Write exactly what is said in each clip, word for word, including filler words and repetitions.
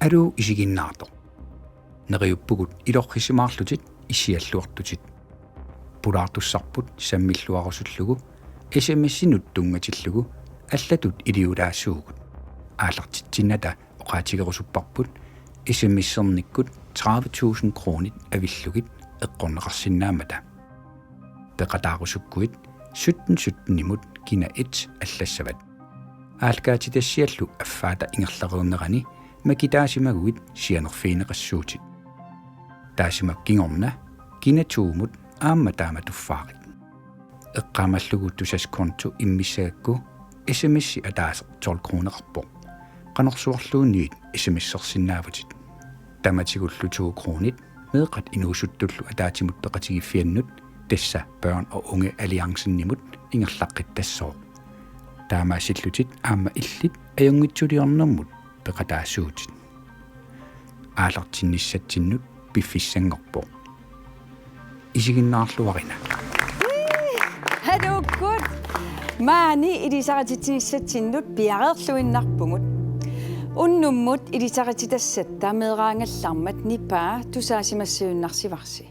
Aluu isiginnaartoq. Neriuppugut ilorrisimaarlutit issialluartutit. Pulaartussarput sammilluarusullugu S M S-inut tunngatillugu allatut iliulaassuugut. Aallartitsinnata oqaatigerusupparput S M S-ernikkut tredive tusind kronit avillugit eqqorneqarsinnaammata. Peqataarusukkuit sytten sytten-imut kina et allassavat. Aallakaatitassiallu affaata ingerlareernerani makitaasimaguit sianerfigineqassuutit. Taassuma kingorna kina to-mut aamma taama tuffaarit. Eqqaamallugu Tusass konto immissagakku S M S-i ataaseq tolv kroneqarpoq. Qanorsuarluunniit S M S-ersinnaavutit. Tamatigullu to kronit meeqqat inuusuttullu ataatsimut peqatigiiffiannut, tassa Børn og Unge Alliancen-imut, ingerlaqqittassooq. Taamaasillutit aamma illit ajunngitsuliornermut peqataasuutit. Aallartinnissatsinnut piffissanngorpoq. Isiginnaarluarina. Haluukkut maani ilisarititsinissatsinnut piareerluinnarpugut. Unnummut ilisarititassatta meeraangallarmat nipaa tusaasimassajunnaarsivarsi.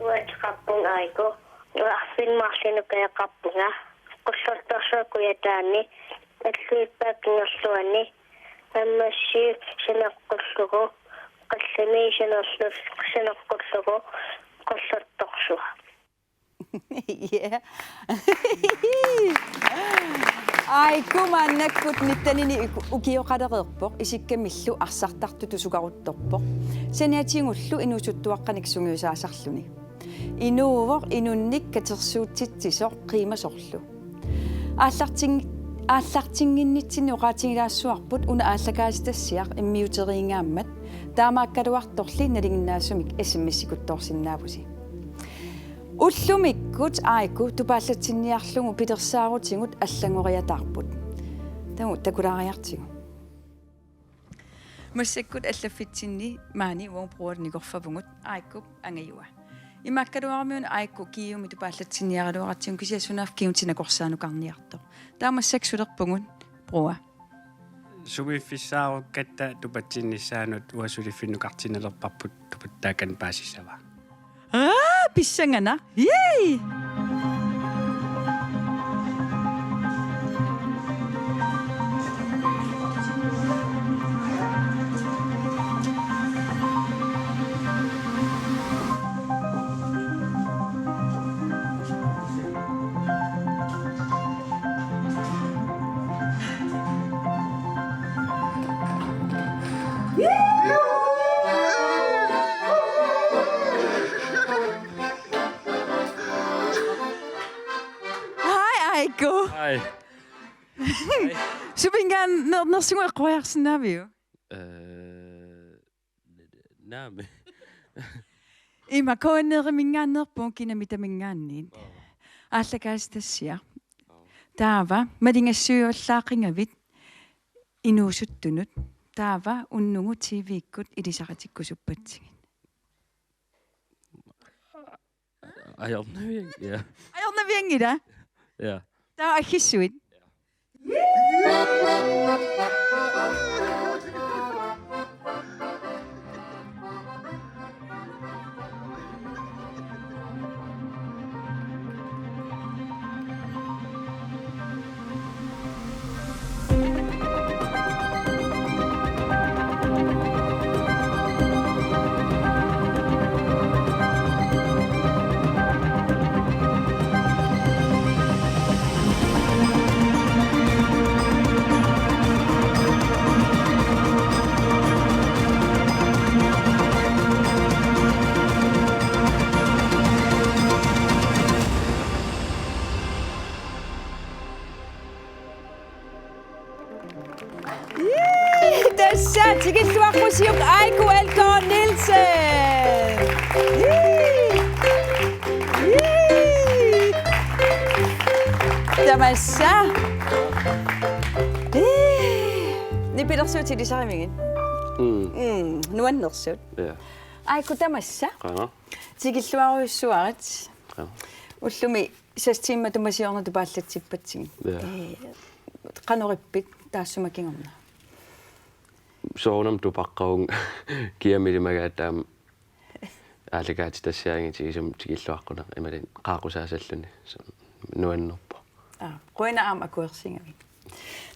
Uateqarpunga Aiko, uarfin marlinu kajaqarpunga, Qullertorsuaq Kujataani, Alluippaat Kangerluani, Ammassiu saneqqullugu, Qallamiu sanerlu-, saneqqullugu, Qullertorsuaq. Yeah. Aiko maannakkut nittenini uku-, ukioqalereerpoq, isikkamillu arsartartutut sukaruttorpoq. Saniatigullu inuusuttuaqqanik sungiusaasarluni. Inuuvoq inunnik katersuutsitsisoq qiimasorlu. Aallartin-, aallartinnginnitsinni oqaatigilaassuarput una aallakaatitassiaq immiuteriigaammat, taamaakkaluartorli nalinginnaasumik S M S-ikuttoorsinnaavusi. Ullumikkut Aiko tupaallatsinniarlugu pilersaarutigut allanngoriataarput. Tamu takulaariartigu. Massakkut allaffitsinni maani uagut Broalu nikorfavugut Aikup angajua. Imaakkaluaramiuna Aiko Kiumi tupaallatsinniaraluaratsigu, kisianni sunaaffa Kiumi nakorsaanukarniartoq. Taava massakkut sulerpugut, Broa. Sumiiffissaarukkatta tupatsinnissaanut uanga suliffinnukartinnalerparput tupattaakkannik paasissavaa. Aa, pissanganaq. Yay! Hej, Aiko. Hej. Hej. Suminngaanneernersugut eqqoriarsinnaaviuk? Øh, naamik. Ima K N R-iminngaanneerpugut, kinami taminngaanniit. Aallakaatitassiaq. Taava malinngassuivallaaqigavit inuusuttunut. Taava unnugu T V-kkut ilisaritikkusuppatsigit. Ajornavian-, ja. Ajornavianngilaq? Ja. Taava aggissuit? Ii, tassa tikilluaqqusiuk Aiko Elkjær Nielsen. Ii. Ii. Tamassa. Ii. Nipilersuutit ilisarimigit. Mm. Mm, nuannersut. Ja. Aiko, tamassa. Qanga. Tikilluarujussuarit. Qanga. Ullumi seks timer matuma siorna tupaallatsippatsigit. Ja. Ee, qanoq ippit taassuma kingorna? soorunami tupaqqavunga kiamilimagaa taama aallakaatitassiaanngitsigisunik tikilluaqquneq imaluunniit qaaqqusaasalluni. Soorlu nuannerpoq. Aa, qujanaq aamma akuersigavit.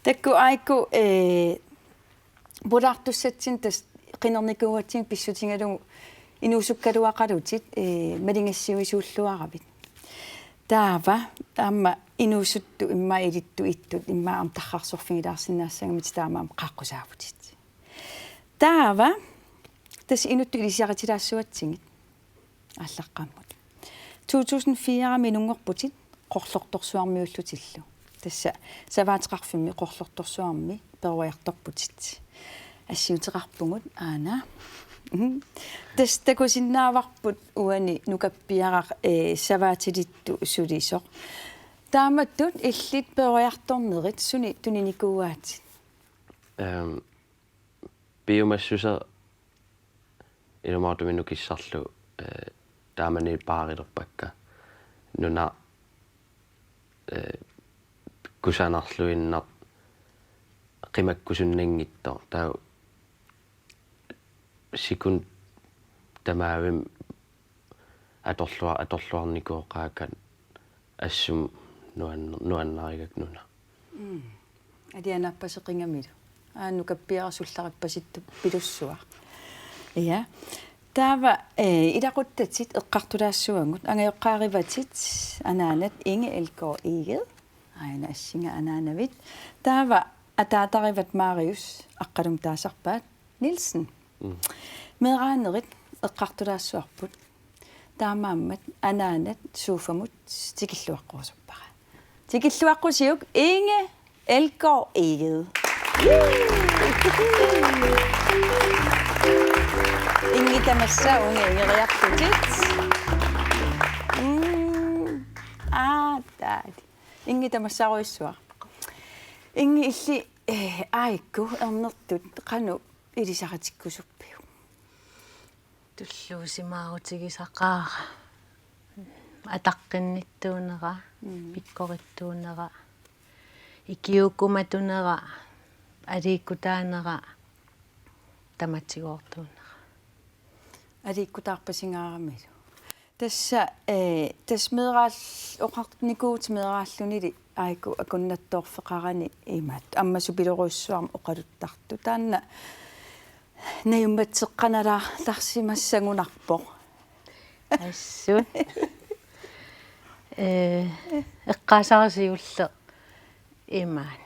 Taakku Aiko, ee, pulaartussatsinni tassa qinernikuugatsigit pissutigalugu inuusukkaluaqalutit, ee, maligassiuisuulluaravit. Taava aamma inuusuttut immaqa ilittut ittut immaqa aamma tarrarsorfigilaarsinnaassagamik taamaammat qaaqqusaavutit. Taava tassa inuttut ilisiaqatilaassuatsigit aallaqqaammut. To tusind fire-mi inunngorputit Qorlortorsuarmiullutillu. Tassa savaateqarfimmi Qorlortorsuarmi peroriartorputit. Assiuteqarpugut aana. Mhm. Tassa takusinnaavarput uani nukappiaraq, ee, savaatilittut sulisoq. Taamatut illit peroriartornerit suni tuninikuuaatit? Ehm, piumassuseq ilumoortumik nukissarlu, eh, taamani paarilerpakka. Nuna, eh, kusanarluinnaq qimakkusunnanngitsoq. Taava sekund tamaavimmi atorlua-, atorluarnikuugakkit assut nuan-, nuannarigakku nuna. Mm. Alianaappaseqigamilu. Aa, nukappiaraq sullarippasittut pilussuaq. Ja. Taava, eh, ilaquttatit eqqartulaassavagut, angajoqqaarivatit anaanat Inge Elgaard Egede. Aana assinga anaanavit. Taava ataatarivat Marius Aqqalumi taasarpaat Nielsen. Mm. Meeraanerit eqqartulaassavarput. Taamaammat anaanat sofamut tikilluaqqusuppara. Tikilluaqqusiuk Inge Elgaard Egede. Inge tamassa unge ingeriartutit. Mm. Aa, taali. Inge tamassarujussuaq. Inge illit, eh, Aiko ernertut qanoq ilisaritikkusuppiuk? Tulluusimaarutigisaqaara. Ataqqinnittuunera, mm, pikkorittuunera, ikiuukkumatunera, aliikkutaanera, tamatigoortuunera. Aliikkutaarpasingaaramilu. Tassa, eh, tassa meeraal-, oqarnikuuvutit meeraallunili Aiko akunnattoorfeqarani imaat. Ammasupilorujussuarmik oqaluttartut. Taanna najummatseqqanalaartarsimassagunarpoq. Assut. Eh, eqqaasara siulleq imaat.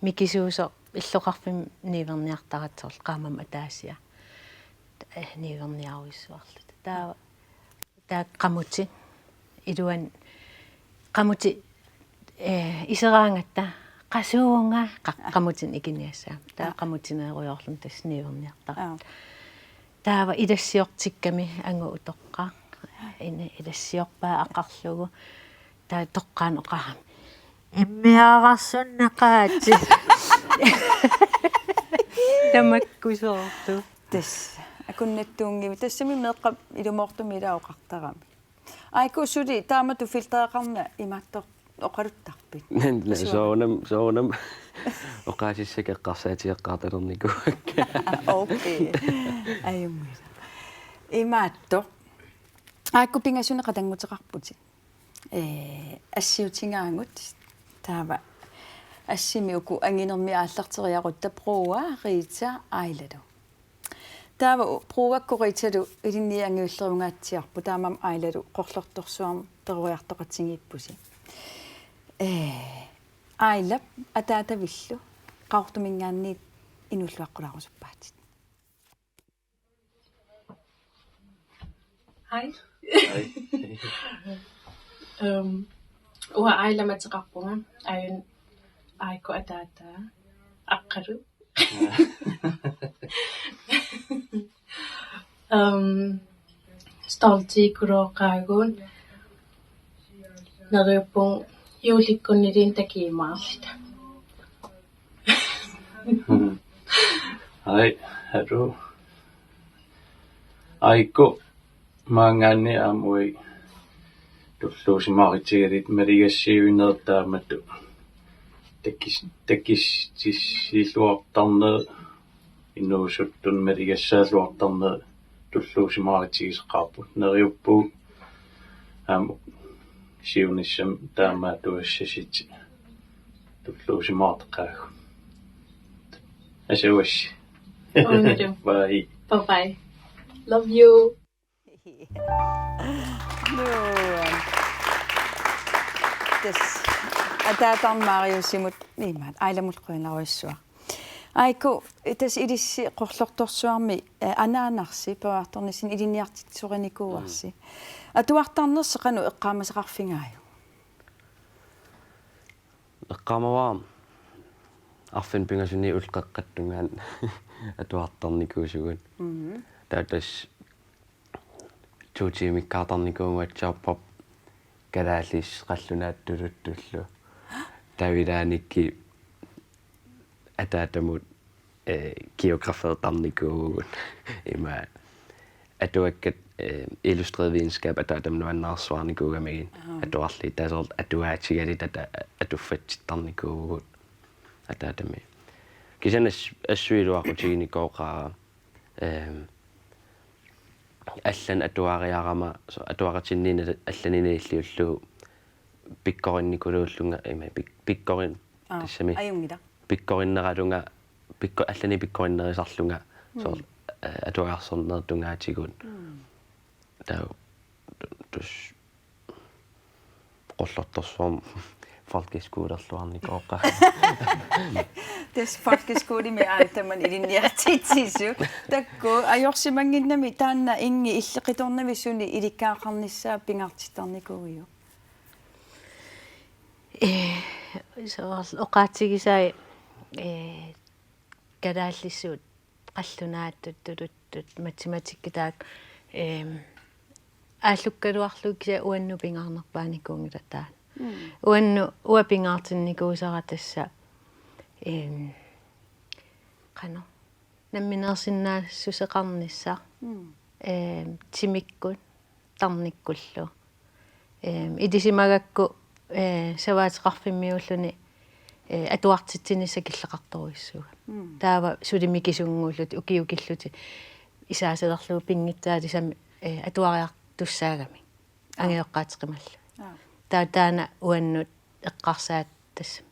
Mikisuusoq illoqarfimmi niuerniartaratsoq qaammammut ataasiaq. Eh, niuerniarujussuarluta. Taava taakku qamutit iluani qamutit, eh, iseraangatta qasuunga qa-, qamutinut ikiniassagami. Taava, aa, qamutineerujoorluni tassa niuerniartaratta. Aa. Taava ilassiortikkami angut utoqqaat. Ine ilassiorpaa aqarlugu. Taava toqqaannaq oqarami: Immiararsunnaqaat. Tamakkusoortut. Tassa. Akunnattuunngimmat. Tassami meeqqap ilumoortumik ilaa oqartarami. Aiko suli taamatut filtereqarneq imaattoq oqaluttarpit? Nä, nä, soorunami, soorunami. Oqaasissakka eqqarsaatigeqqaartalernikuuakka. Okay. Ajunngilaq. Imaattoq. Aiko pingasunik qatannguteqarputit. Eh, assiutigaagut. Taava assimi uku anginermi aallarteriarutta Broa, Rita, Ailalu. Taava u-, Broakku Ritalu ilinniagivilleriungaatsiarput, taamaammat Ailalu Qorlortorsuarmi peroriartoqatigiippusi. Eh, Ailap ataatavillu Qaqortuminngaanniit inuulluaqqulaarusuppaatit. Hej. Hej. Øhm, uanga Ailap ateqarpunga, aajuna Aiko ataataa, Aqqalu. Øhm, stoltiukulooqaagut, neriuppunga juullikkunniluunniit takujumaarluta. Hej, hallo. Aiko, maanngaanniit aamma uagut tulluusimaarutigaluta maligassiuinerit taamatut takis-, takissilluartarnerit Inuusuttut maligassaalluartarneq tulluusimaarutigisaqaarput, neriuppugut aamma siunissami taamaattuassasut tulluusimaartaqaagut. Asavassi. Uunarlu. Bye. Bye bye. Love you. Nuan. Tassa ataatarmut Mariusimut imaat Ailamut qujanarujussuaq. Aiko, tassa ilissi Qerlortorsuarmi, eh, anaanarsi peroriartornissani ilinniartitsisorinikuuarsi. Mm. Atuartarnersi qanoq eqqaamasaqarfigaajuk? Eqqaamavara arfineq-pingasunit ullut qeqqata tungaanut atuartarnikuusugut. Mhm. Taava tassa to tiimikkaartarnikuuvugut, WhatsAppimi kalaallisut qallunaatut tuluttullu. Taava ilaannikkut ataatamut, eh, geografertarnikuuvugut. Ima atuakkat, eh, illustreret videnskab ataatamut nuannaarsuarnikuugamigit. Aha. Atuarli tasoorl atuaatigaluta ata-, atuffatsittarnikuuvugut ataatami. Kisianni as-, assut iluaqutiginikuuara, ehm, allanik atuariarama, so-, atuaqatinniit allanik naliliullugu pikkorinnikuluullunga, ima pik-, pikkorin-, Aa, tassami. Ajunngilaq. Pikkorinneralunga, pikko-, allanik pikkorinnerisarlunga, mm, soorlu, eh, atuagarsornerit tungaatigut. Mm. Taava, tu-, tassa Qerlortorsuarmi folkeskolerluarnikuuara. Tassa folkeskolemi aatsaat ilinniartitsisut. Takuuk, ajorsimannginnami taanna Ingi illit qitornavit suni ilikkagaqarnissaa pingaartittarnikuuiuk? Eh, soorlu oqaatigisai, eh, kalaallisut qallunaatut tuluttut, matematikki taakku, ehm, aallukkaluarlugu kisianni uannut pingaarnerpaanikuunngilaq taanna. Mm. Uannut, uanga pingaartinnikuusara tassa, ehm, qanoq, nammineersinnaassuseqarnissaq, mm, ehm, timikkut tarnikkullu. Ehm, ilisimagakku, eh, savaateqarfimmiuulluni, eh, atuartitsinissaq killeqartorujussuugami. Mm. Taava suli mikisunnguullutik, ukiukillutik isaasalerlugu pinngitsaalisamik, eh, atuariartussaagamik. Aa. Angajoqqaateqimallugit. Aa. Taava taanna uannut eqqarsaat tassa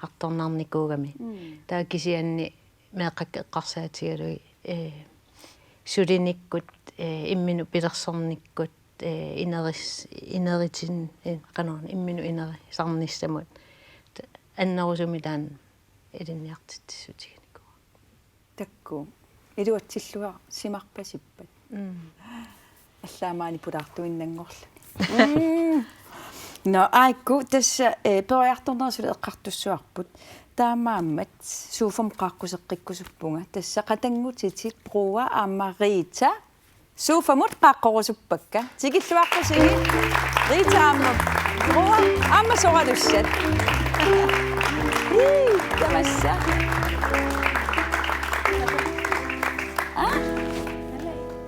artornarnikuugami. Mm. Taava kisianni meeqqakka eqqarsaatigalugit, eh, sulinikkut, eh, imminut pilersornikkut, eh, ineris-, ineritin-, eh, qanoruna, imminut inerisarnissamut. T-, annerusumik taanna ilinniartitsissutiginikuuara. Takuuk. Iluatsilluarsimarpasippat. Mm. Allaat maani pulaartuinnanngorluni. Mm. Nå, Aiko, tassa, eh, peroriartornerit suli eqqartussavarput. Taamaammat Sofamut qaaqquseqqikkusuppunga. Tassa qatanngutitit Broa aamma Rita Sofamut qaaqqorusuppakka. Tikilluaqqusigit. Rita aamma Broa aamma soralussat. Ii, tamassa. Aa?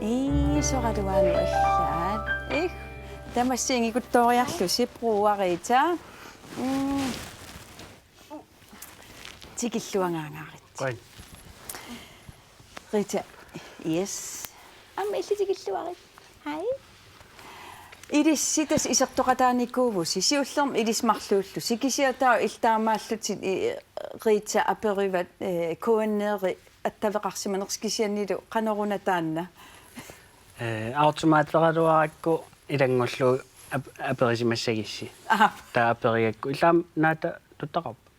Ii, soraluaannut allaat. Ih, tamassa ingikuttooriarlusi Broa Rita. Mm. Tikilluangaangaarit. Qujan. Rita, yes. Aamma illit tikilluarit. Hej. Ilissi tassa isertoqataanikuuvusi, siullermik ilissi marluullusi, kisianni taava illit taamaallutit, eh, Rita aperivat, eh, K N R-i attaveqarsimanersoq kisiannili qanoruna taanna? Eh, automateraluarakku ilanngullugu ap-, aperisimassagissi. Aha. Taava aperigakku: Illit aamma Naata tuttaqarpit?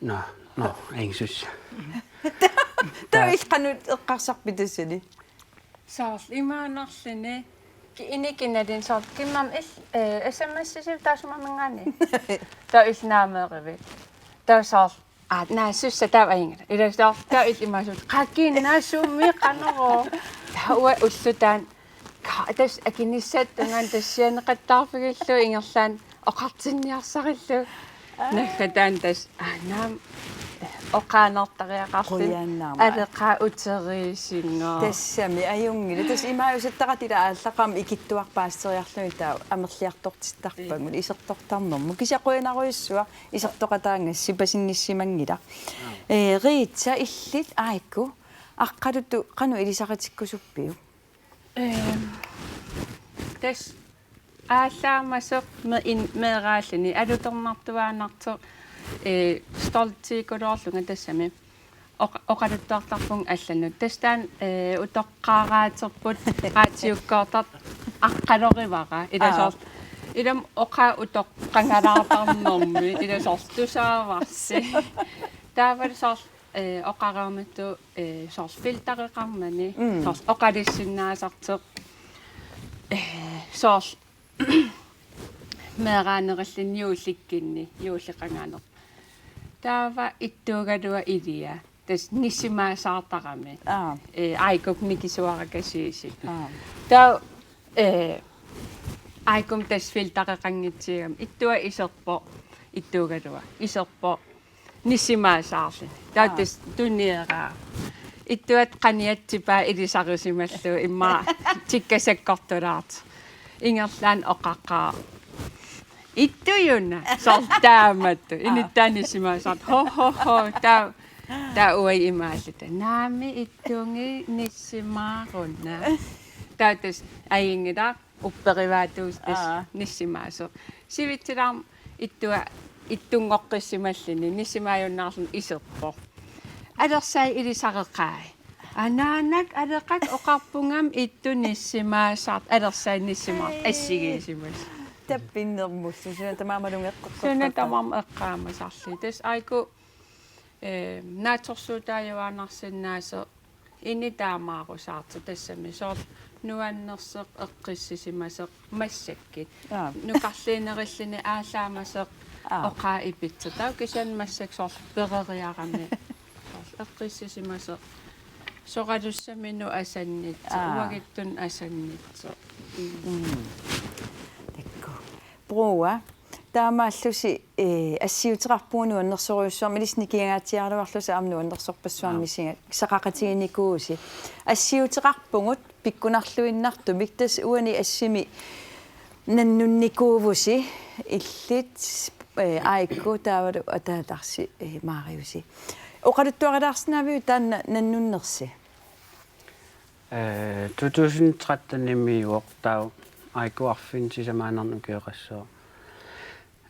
Nå, nå, angsus. Taava illit qanoq eqqarsarpit tassani? Soorlu imaannarluni. Ki-, inikinarin soorlu: Kimmami il-, eh, S M S-isivit taassumamingaanniit? Taava illit naameerivit. Taava soorlu: Aa, naassussa taava ajunngilaq. Ila soorlu taava illit imaasut: Qaa, kiinnaasummi, qanorooq? Taava uanga ulloq taanna ka-, tassa akinissattungaani tassianeqattaarfigillugu ingerlaannaq oqartinniarsarillugu. Aa. Naggat taanna tassa: Aa, naamik, Oqaannartariaqarluni. Qujanarma. Aleqa uteriisinngooq. Tassami ajunngilaq. Tassa imaajusattaqatit ila aallaqqaammut ikittuarpaasseriarlugit taava amerliartortittarpagut isertortarnermut. Kisianni qujanarujussuaq isertoqataangassi pasinnissimanngilaq. Ee, Rita, illit Aaiku, Aqqalutut qanoq ilisaritikkusuppiuk? Ehm, tassa aallaamasera me-, in-, meeraalluni alutornartuaannartoq, eh, stoltiukkuluorlunga tassami oqa-, oqaluttuartarpunga allanut. Tassa taanna, eh, utoqqaaraaterput radiukkoortartoq aqqalorivara. Ila Aa. soorlu, ilami oqaat utoqqangalaartarnermi, ila soorlu tusaavarsi. Taavalu soorlu eh, oqareernittut, eh, soorlu filtereqarnani, mm, soorlu oqalussinnaasartoq, eh, soorlu meeraanerilluni juullikkunni, juulleqangaaneq. Taava ittuugaluaq ilia, tassa nissimaasaartarami. Aa. Eh, Aaikkut nikisuarakasiisi. Aa. Taava, eh, Aaikkumi tassa filtereqanngitsigami. Ittuat iserpoq, ittuugaluaq iserpoq. Nissimaasaarluni. Taava tassa tunieraa. Ittuat qaniatsippaa ilisarisimallugu immaqa tikka sakkortulaartoq. Ingerlaannaq oqaqqaarpoq. Ittujuna, soorlu taamatut. Inuttaa nissimaasaartoq. Ho, ho, ho. Taava, taava uagut imaalluta. Naamik, ittunnguit nissimaaruna. Taava tassa ajunngilaq. Upperivaatigut tassa nissimaasoq. Sivitsilaarmat ittuat ittunngoqqissimalluni, nissimaajunnaarluni iserpoq. Alersai ilisareqai. Anaanat aleqat oqarpunga aamma ittut nissimaasaartut, alersai nissimaartut assigiissimasut. Tappinnermullu, suna tamarmi malungeqqortarpaa. Suna tamarmi eqqaamasarlugit. Tassa Aaiku, eh, naatsorsuutaajuaannarsinnaasoq ini taamaarusaartoq tassami soorlu nuannersoq eqqissisimasoq massakkut. Aa. Nukarliunerilluni aallaamasoq oqaat ipitsoq. Taava kisianni massakkut soorlu pereriarami. Soorlu eqqissisimasoq. Soralussaminut asannitsoq. Aa. Uaguttunut asannitsoq. Mm. Takku. Broa, taamaallusi, eh, assiuteqarpugut nuannersorujussuarmik, ilissi nikingaatigigaluarlusi aamma nuannersorpassuarnik misigisaqaqatiginikuuvusi. Assiuteqarpugut pikkunarluinnartumik, tassa uani assimi nannunnikuuvusi, illit, eh, Aaiku taavalu ataatarsi, eh, Mariusi. Oqaluttuarilaarsinnaaviuk taanna nannunnersi? Eh, to tusind tretten-imiivoq taava Aaiku arfineq-sisamaannarnik ukioqassaaq.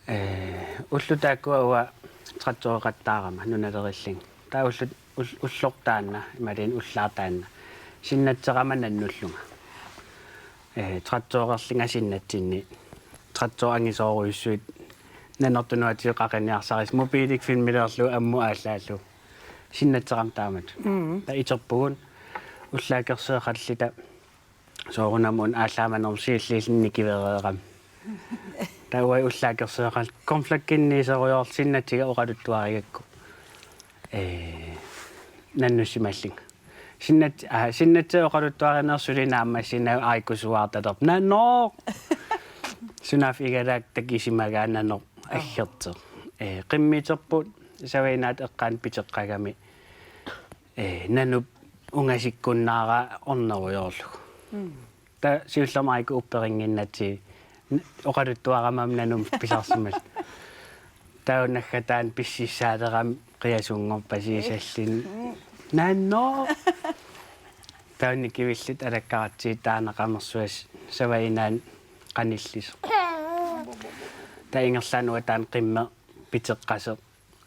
Eh, ulloq taakkua uanga traktoreqattaarama nunalerillinga. Taava ulloq, ul-, ulloq taanna, imaluunniit ullaaq taanna, sinnatserama nannullunga. Eh, traktorerlunga sinnatsinni, traktorit angisoorujussuit, Nanortallip Nunatsinnut qaqiniarsarissut, mobiilikkut filmiliorlugu ammut aallaallugu. Sinnatserama taamatut. Mm. Taava iterpugut ullaaq akersueqalluta soorunami una aallaamanermut siulliulluni nikivereerami. Taava uagut ullaaq akersueqarluta cornflakesiniiserujoorluta sinnatsiga oqaluttuarigakku. Eh, nannussimallunga. Sinnat-, aa, sinnatsit oqaluttuarineq suli naammassinnaavat Aaiku suaartalerpoq. Nannooq! Sunaaffa igalaak takisimagaa nanoq aggertoq. Eh, qimmiuterput savainaata eqqaani piteqqagami. Eh, nanup ungasikkunnaara ornerujoorlugu. Mm. Taava siullermik Aaiku upperinnginnatsigu. N-, oqaluttuarama aamma nanumut pisarsimallugu. Taava naggataani pississaalerami qiasunngorpasissalluni. Nannooq! Taava nikivilluta alakkaratsigit taanna qamersuasoq savainaanut qanillisoq. Taava ingerlaannaq uanga taanna qimmeq piteqqasoq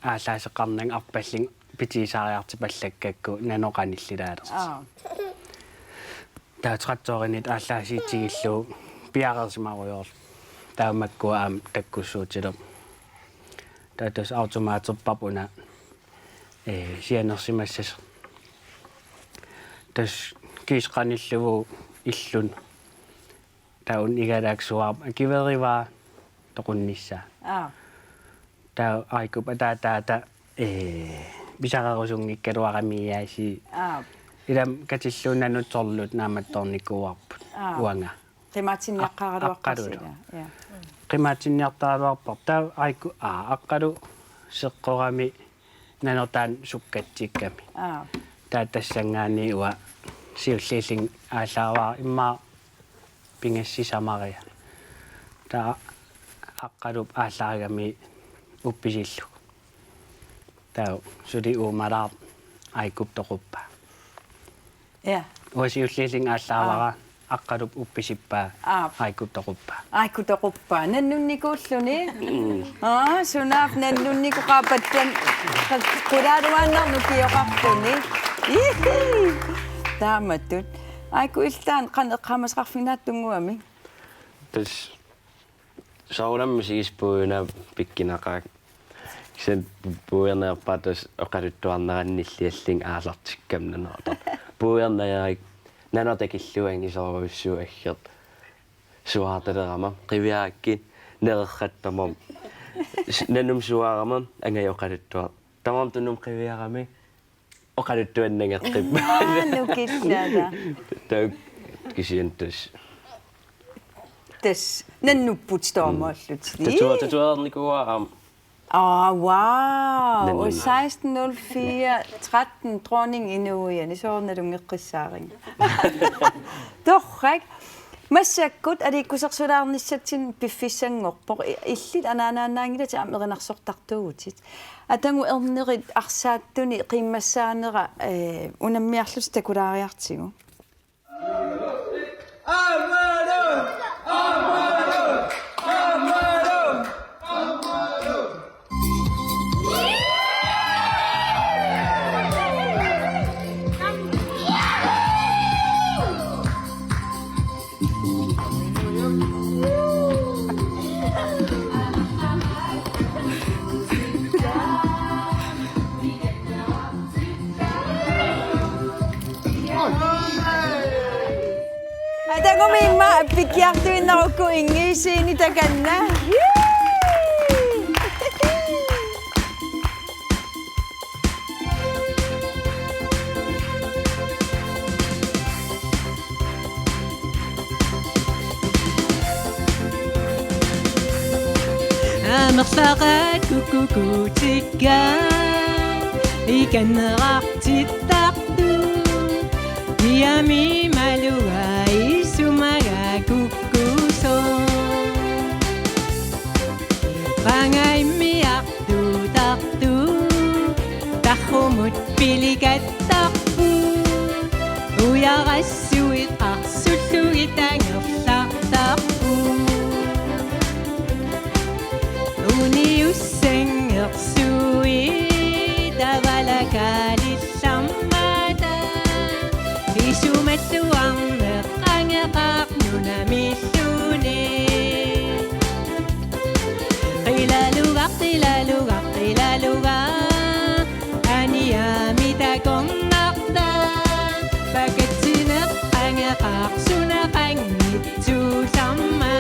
aallaaseqarnanga arpallunga pitiusaariartupallakkakku nanoq qanillilaalersoq. Aa. Taava traktorinut aallaasiutigillugu piareersimarujoorluta. Taava makkua aamma takkussuutilerput. Taava tassa automaterparput una, eh, sianersimassasoq. Tassa kiisa qanillivugut illunut. Taava una igalaak suaarpoq, akuerivaa toqunnissaa. Aa. Taava Aikup ataataata, eh, pisarerusunngikkaluarami aasiit. Aa. Ilami katillugu nanut torlut naammattoornikuuarput. Aa. Uanga. Qimaatsinniaqqaaraluarparsi. Aqqalu. Ila. Ja. Qimaatsinniartaraluarparput. Taava Aiku, aa, Aqqalu seqqorami nanortaanut sukkatsikkami. Aa. Taava tassanngaanniit uanga siulliullunga aallaavara immaqa pingasut sisamaria. Taava Aqqalup aallaagami uppisillugu. Taava suli uumalaarpoq Aikup toquppaa. Ja. Uanga siulliullunga aallaavara Aqqalup uppisippaa. Aap. Aikup toquppaa. Aikup toquppaa. Nannunnikuulluni. Mm. Aa, sunaaffa nannunnikoqaappat taanna qulaaluaannarnut ukioqarluni. Ihi. Taamatut. Aiku, illit taanna qanoq eqqaamasaqarfigineqarpa tunngaviuk? Tassa soorunami misigisut puiunaappat pikkunaqaaq. Kisianni puiorniarpara tassa oqaluttuarnerannullu allani aallartikkama nanortaq. Puiorniarit nanortaq killuangisoorujussuuvoq aggersut suaartalerama, qiviarakkit nererrattamam. S-, nannumik suaarama, angajulleq oqaluttuaq. Tamarmik tunummik qiviarami oqaluttuaannangaqqippat. Aa, nukittaa. Taava kisianni tassa. Tassa nannupput taamaallutit. Tatua-, tatueernikuuara aamma. Aa, wow. Nannunna. Seksten nul fire tretten, dronning inuiani, soorunami nalungeqqissaarinnga. Torrak. Massakkut aliikkusersorlaarnissatsinni piffissanngorpoq. I-, illit anaanaannaanngilatit aamma erinarsortartuuvutit. Atagu ernerit arsaattunit qiimmassaanera, eh, unammiarlutit takulaariartigu. Atagu immaqa appikkiartuinnarukku inngiisiini takanna. Amerlaqaat kukkukuutikka ikannerartittartut, kiami maluga isumaga kukkusoq. Qanga immiartuutartut tarrumut pilikattarput, ujarassuit qarsullugit angerlartarput. Uniussangersuit avalakaalillarmata, isumalluarneq angeqaaq nunamilluni. Qilalugaq, qilalugaq, qilalugaq, aniami takornartaa, pakatsineq angeqaaq suna qanngitsuullarmat.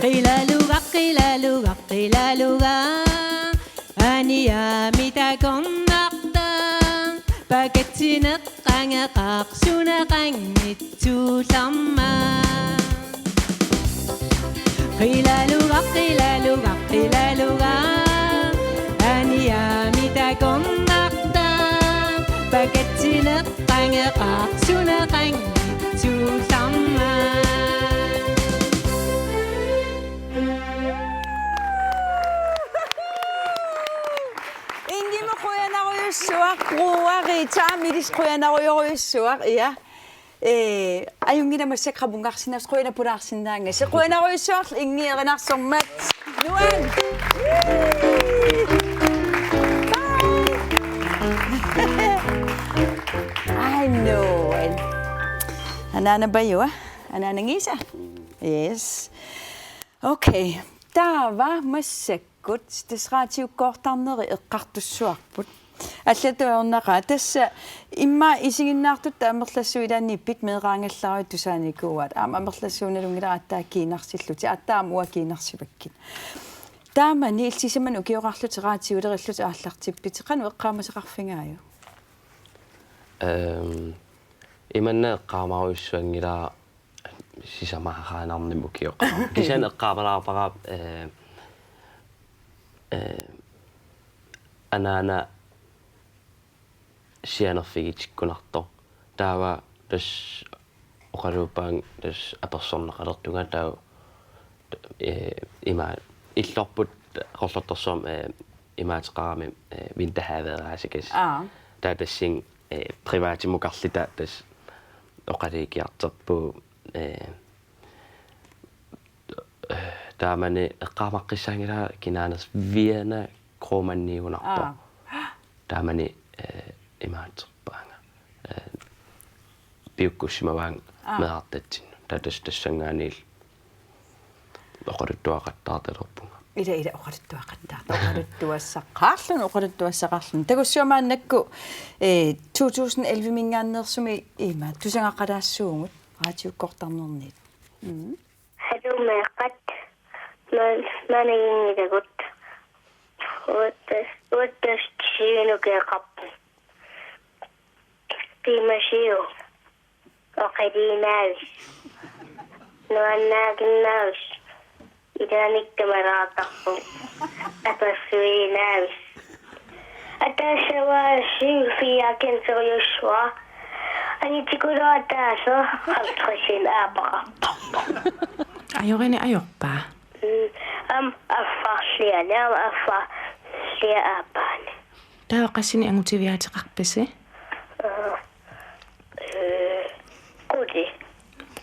Qilalugaq, qilalugaq, qilalugaq, aniami takornartaa, pakatsineq angeqaaq suna qanngitsuullarmat. Qilalugaq, qilalugaq, qilalugaq, aniami takornartaa, pakatsineq angeqaaq suna qanngitsuullarmat. Ingimut qujanarujussuaq, Brugeri, taamaallaat qujanarujorujussuaq, ja. Eh, ajunngilaq massakkut qamunngarsinnaasoq, qujanaq pulaarsinnaagasi. Qujanarujussuaq, Ingi erinarsormat. Nuan. Bye. Ai, nuan. Anaana Pajua, anaana Ngisa. Yes. Okay. Taava massakkut tassa raatiukkoortarneri eqqartussuarput. Allatut ajornaqaaq, tassa immaqa isiginnaartutta amerlassuit ilaanniippit meeraangallaruit tusaanikuuaat. Aamma amerlassuup nalunngilara aatsaat kiinarsillutit, aatsaat aamma uanga kiinarsimakkit. Taamani illit sisamani ukioqarlutit raatiulerillutit aallartippitit, qanoq eqqaamasaqarfigaajuk? Ehm, imanna eqqaamarujussuanngilara sisamaaraannarnermut ukioqarama. Kisianni eqqaamalaarpara, eh, eh, anaana sianerfigitikkunartoq. Taava tassa oqaluuppaanga tassa apersorneqalertunga taava, eh, ima illorput Qerlertorsuarmi, eh, imaateqarami, eh, vinterhaveraasikas. Aa. Taava tassani, eh, privatimukarluta tassa oqalugiartorpugut, eh, taamani eqqaamaqqissaanngilaq kinaanersoq Vienna Gromanniugunarpoq. Aa. Taamani, eh, imaaterpaanga. Eh, piukkussimavaanga Aa. meerartatsinnut. Taava tassa tassanngaanniillu oqaluttuaqattaartalerpunga. Ila, ila oqaluttuaqattaarta. Oqaluttuassaqarluni, oqaluttuassaqarluni. Takussua maannakkut, eh, to tusind elleve-minngaanneersumi ima tusagaqalaassuugut radiukkortarnerniit. Mm. Haluu meeqqat, ma-, maaniinngilagut. Uattut, uattut sivinukeeqarput. Piumasiuk. Oqiliinnaavisi. Nuannaakinnaavisi. Ilaanni kamalaartarpugut. Apersuiinnaavisi. Ataaseq uanga syv fire-kensoriussuara. Angitikuluartoq ataaseq halvtredsinik aappaqarpoq. Ajorini ajorpa? Mm, aamma affarliani, aamma affarliani aappaani. Taava qassinik angutiviaateqarpisi? Eh, eh, qulit.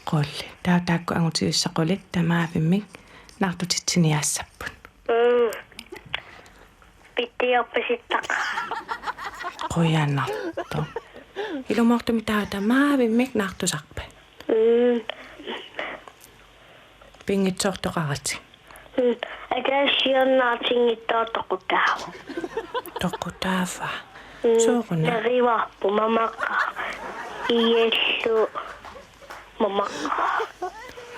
Qulit. Taava taakku angutivissat qulit tamaavimmik naartutitsiniaassapput. Mm. Pittiorpasittaq. Qujanartoq. Ilumoortumik taava tamaavimmik naartusarpat. Mm. Pinngitsoortoqaratik. Mm. Ataaseq siornaatinngitsoortoq toqutaavoq. Toqutaava. Mm. Sooruna? Nerivarput mamaqaaq. Iallu mamaqaaq.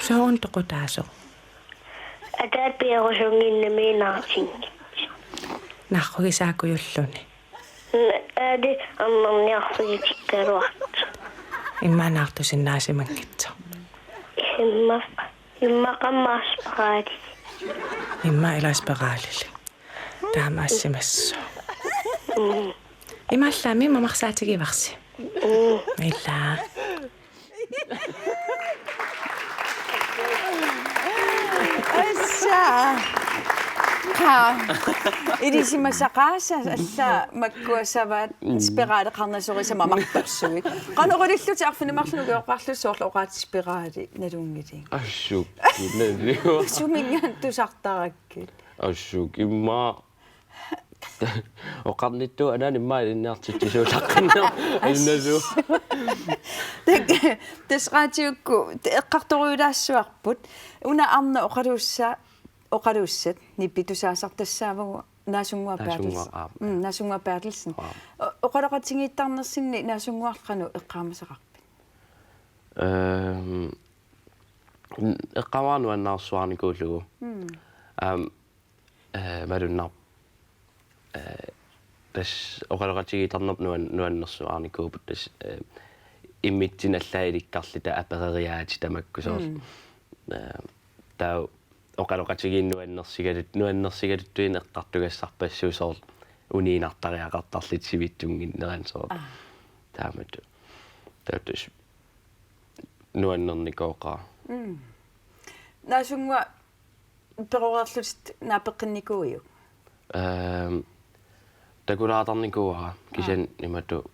Sooruna toqutaasoq? Ataaseq piarusunnginnami naatinngitsoq. Narrugisaakujulluunniit. Aali arnarniarfigitikkaluartoq. Immaqa naartusinnaasimanngitsoq. Imma-, immaqa aamma spiraalili. Immaqa ila spiraalili. Taamaassimassaaq. Mm. Imaallaammi mamarsaatigivarsi. Mm. Ila. Assa. Qaa. Ilisimasaqaasa alla makkua savaat Mm. spiraaleqarnasorisat mamartorsuit. Qanoq ilillutit arfineq-marlunut ukioqarlutit soorlu oqaatsit spiraali nalunngiliuk? Assut, nalunngiliuk? Suminngaanniit tusartarakkit? Assut, immaqa oqarnittut anaanimmaa ilinniartitsisuutaqqinna. Annalu. Tak-, tassa radiukkut eqqartorujulaassuarput. Una arnaq oqaluussa-, oqaluussat nipi tusaasartassaavagut Naasunnguaq Berthelsen. Naasunnguaq, aap. Mm, Naasunnguaq Berthelsen. Aap. O-, oqaloqatigiittarnersinni Naasunnguaq qanoq eqqaamasaqarpit? Ehm, eqqaamavara nuannaarsuarnikuullugu. Mm. Aam, eh, malunnarpoq. Eh, tassa oqaloqatigiittarneq nuan-, nuannersuarnikuupput tassa, eh, immitsinnut allaat ilikkarluta apereriaatsitut tamakku soorlu. Mm. Eh, taava oqaloqatigiinneq nuannersigalut-, nuannersigaluttuinnaq eqqartugassarpassuit soorlu uniinnartariaqartarlutik sivitsunnginnerani soorlu. Aa. Taamatut. Taava tassa nuannernikooqaaq. Mm. Naasunnguaq peroreerlutit naapeqqinnikuuiuk? Ehm, takulaartarnikuuara kisianni Aa. imatut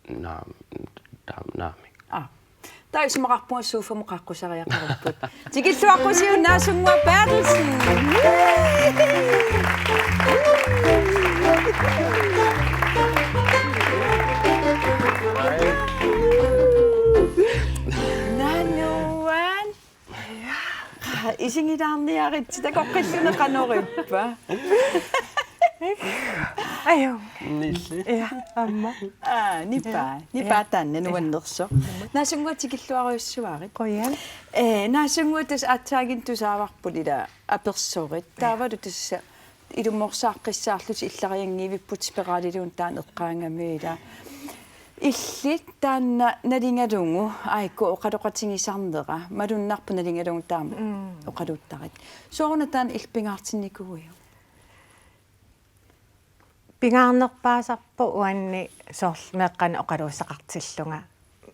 naa-, taa-, naamik. Aa. Taava isumaqarpunga sofa-mut qaaqqusariaqarupput. Tikilluaqqusiuk Naasunnguaq Berthelsen. Nanuan. Isigilaarniaritsi takoqqilluni qanorippa. Ajo. Nilli. Ja, aamma. Aa, nipaa. Nipaa Ja. taanna nuannersoq. Naasunnguaq tikilluarujussuarit. Qujan. Eh, Naasunnguaq tassa aatsaannguaq tusaavarput ila apersorit. Ja. Taavalu tassa ilumoorsaqqissaarlutit illarianngivipput spiraalilluunniit taanna eqqaagami ila. Illit taanna nalingalugu aajuku oqaloqatigisarnera malunnarpoq nalingalugu taama Mm. oqaluuttarit. Sooruna taanna illit pingaartinnikuuiuk? Pingaarnerpaasarpoq uanni soorlu meeqqanik oqaluussaqartillunga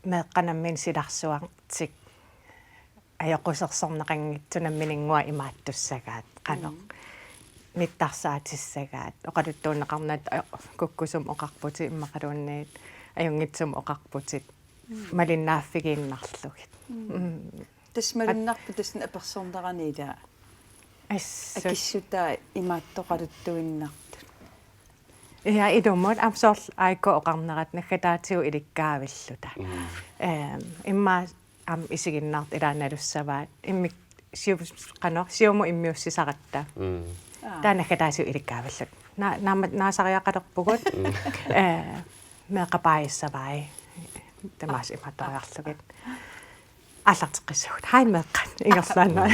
meeqqat nammineq silarsuartik ajoqusersorneqanngitsut nammininnguaq imaattussagaat qanoq. Mm. Nittarsaatissaagaat oqaluttuunneqarnata, kukkusumik oqarputit immaqaluunniit ajunngitsumik oqarputit malinnaaffigiinnarlugit. Mm. Mm. Tassa malunnarpoq tassa apersornerani ilaa. Assut. Akissutaa imaattoqaluttuinnartut. Ja, ilumut aamma soorlu Aiko oqarnerat naggataatigut ilikkaavilluta. Mm. Ehm, immaqa aamma isiginnaartut ilaannalussavaat. Immik siu-, qanoq, siumut immiussisaratta. Mm. Aa. Taava naggataatigut ilikkaavilluta. Na-, naama-, naasariaqalerpugut. Mm. Eh, meeqqat paajissavai. Tamaasa imaattoriarlugit. Aallarteqqissagut. Hej meeqqat. Ingerlaannaq.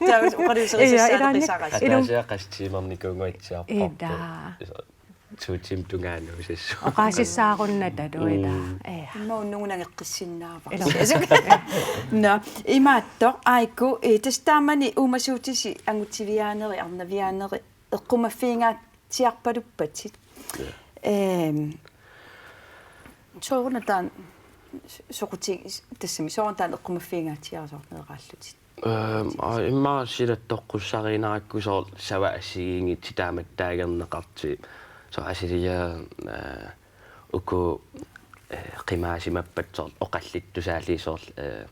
Taava oqaluuserisassaaleqisarasi. Ilaa, ilaanni-, ilum-, ataasiaq qassit tiimernikuunnguatsiarparput. Ilaa. To tiimit tungaanut sassu. Oqaasissaarunnatalu ilaa. Mm. Ja. Imma unnugu nangeqqissinnaavara. Ilaa. Nå, imaattoq, Aiko, eh, tassa taamani uumasuutisi angutiviaaneri, arnaviaaneri, eqqumaffigingaatsiarpaluppatit. Ja. Ehm, sooruna taanna soquti-, tassami sooruna taanna eqqumaffigingaatsiarasoq meeraallutit. Ehm, aa, immaqa silattoqqussariinnarakku soorlu savaat assigiinngitsut taamattaagerneqartut. Soorlu asiliaat, eh, uku, eh, qimaasimappat soorlu oqallittusaalli soorlu, eh,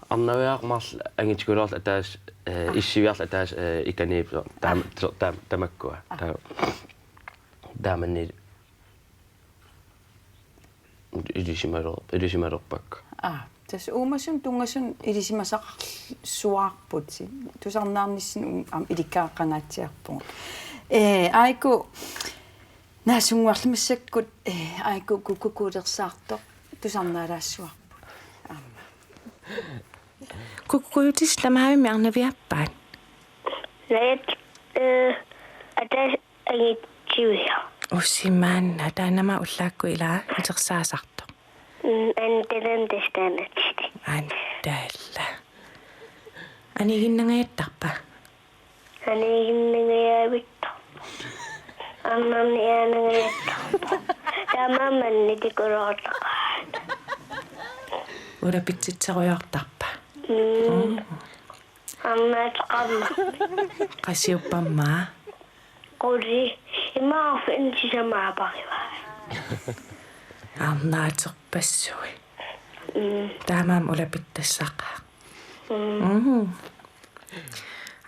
arnaviarmar angitikulaarlu ataaseq, eh, issiviarlu ataaseq, eh, ikaniippoq soorlu taama-, soorlu taama-, tamakkua. Aa. Taava. Taamanili ilisimaler-, ilisimalerpakka. Aa, tassa uumasumik tunngasumik ilisimasaqarsuarputit. Tusarnaarnissinni um-, aamma ilikkagaqangaatsiarpugut. Eh, Aiko, naasunnguarlu massakkut, eh, Aiko kukkukuulersaartoq tusarnaalaassuarput. Aamma. Kukkukuutisi tamavimmik arnaviappat? Najat, eh, ataaseq angitivia. Usimaanna, taanna aamma ullaakkut ilaa itersaasartoq. Mm, antalan testaanatit. Antala. Aniiginnangajattarpa? Aniiginnangajavittoq. Arnarniaanangajattarpoq. Taamaammat tikulaartaqaat. Ulapitsitserujoortarpa? Mm. Mm. Arnaateqarmat. Qasiuppammaa? Quli. Imaarfin sisamaaparivaa. Arnaaterpassui. Mm. Taamaammat ulapittassaqaaq. Mm. Mm.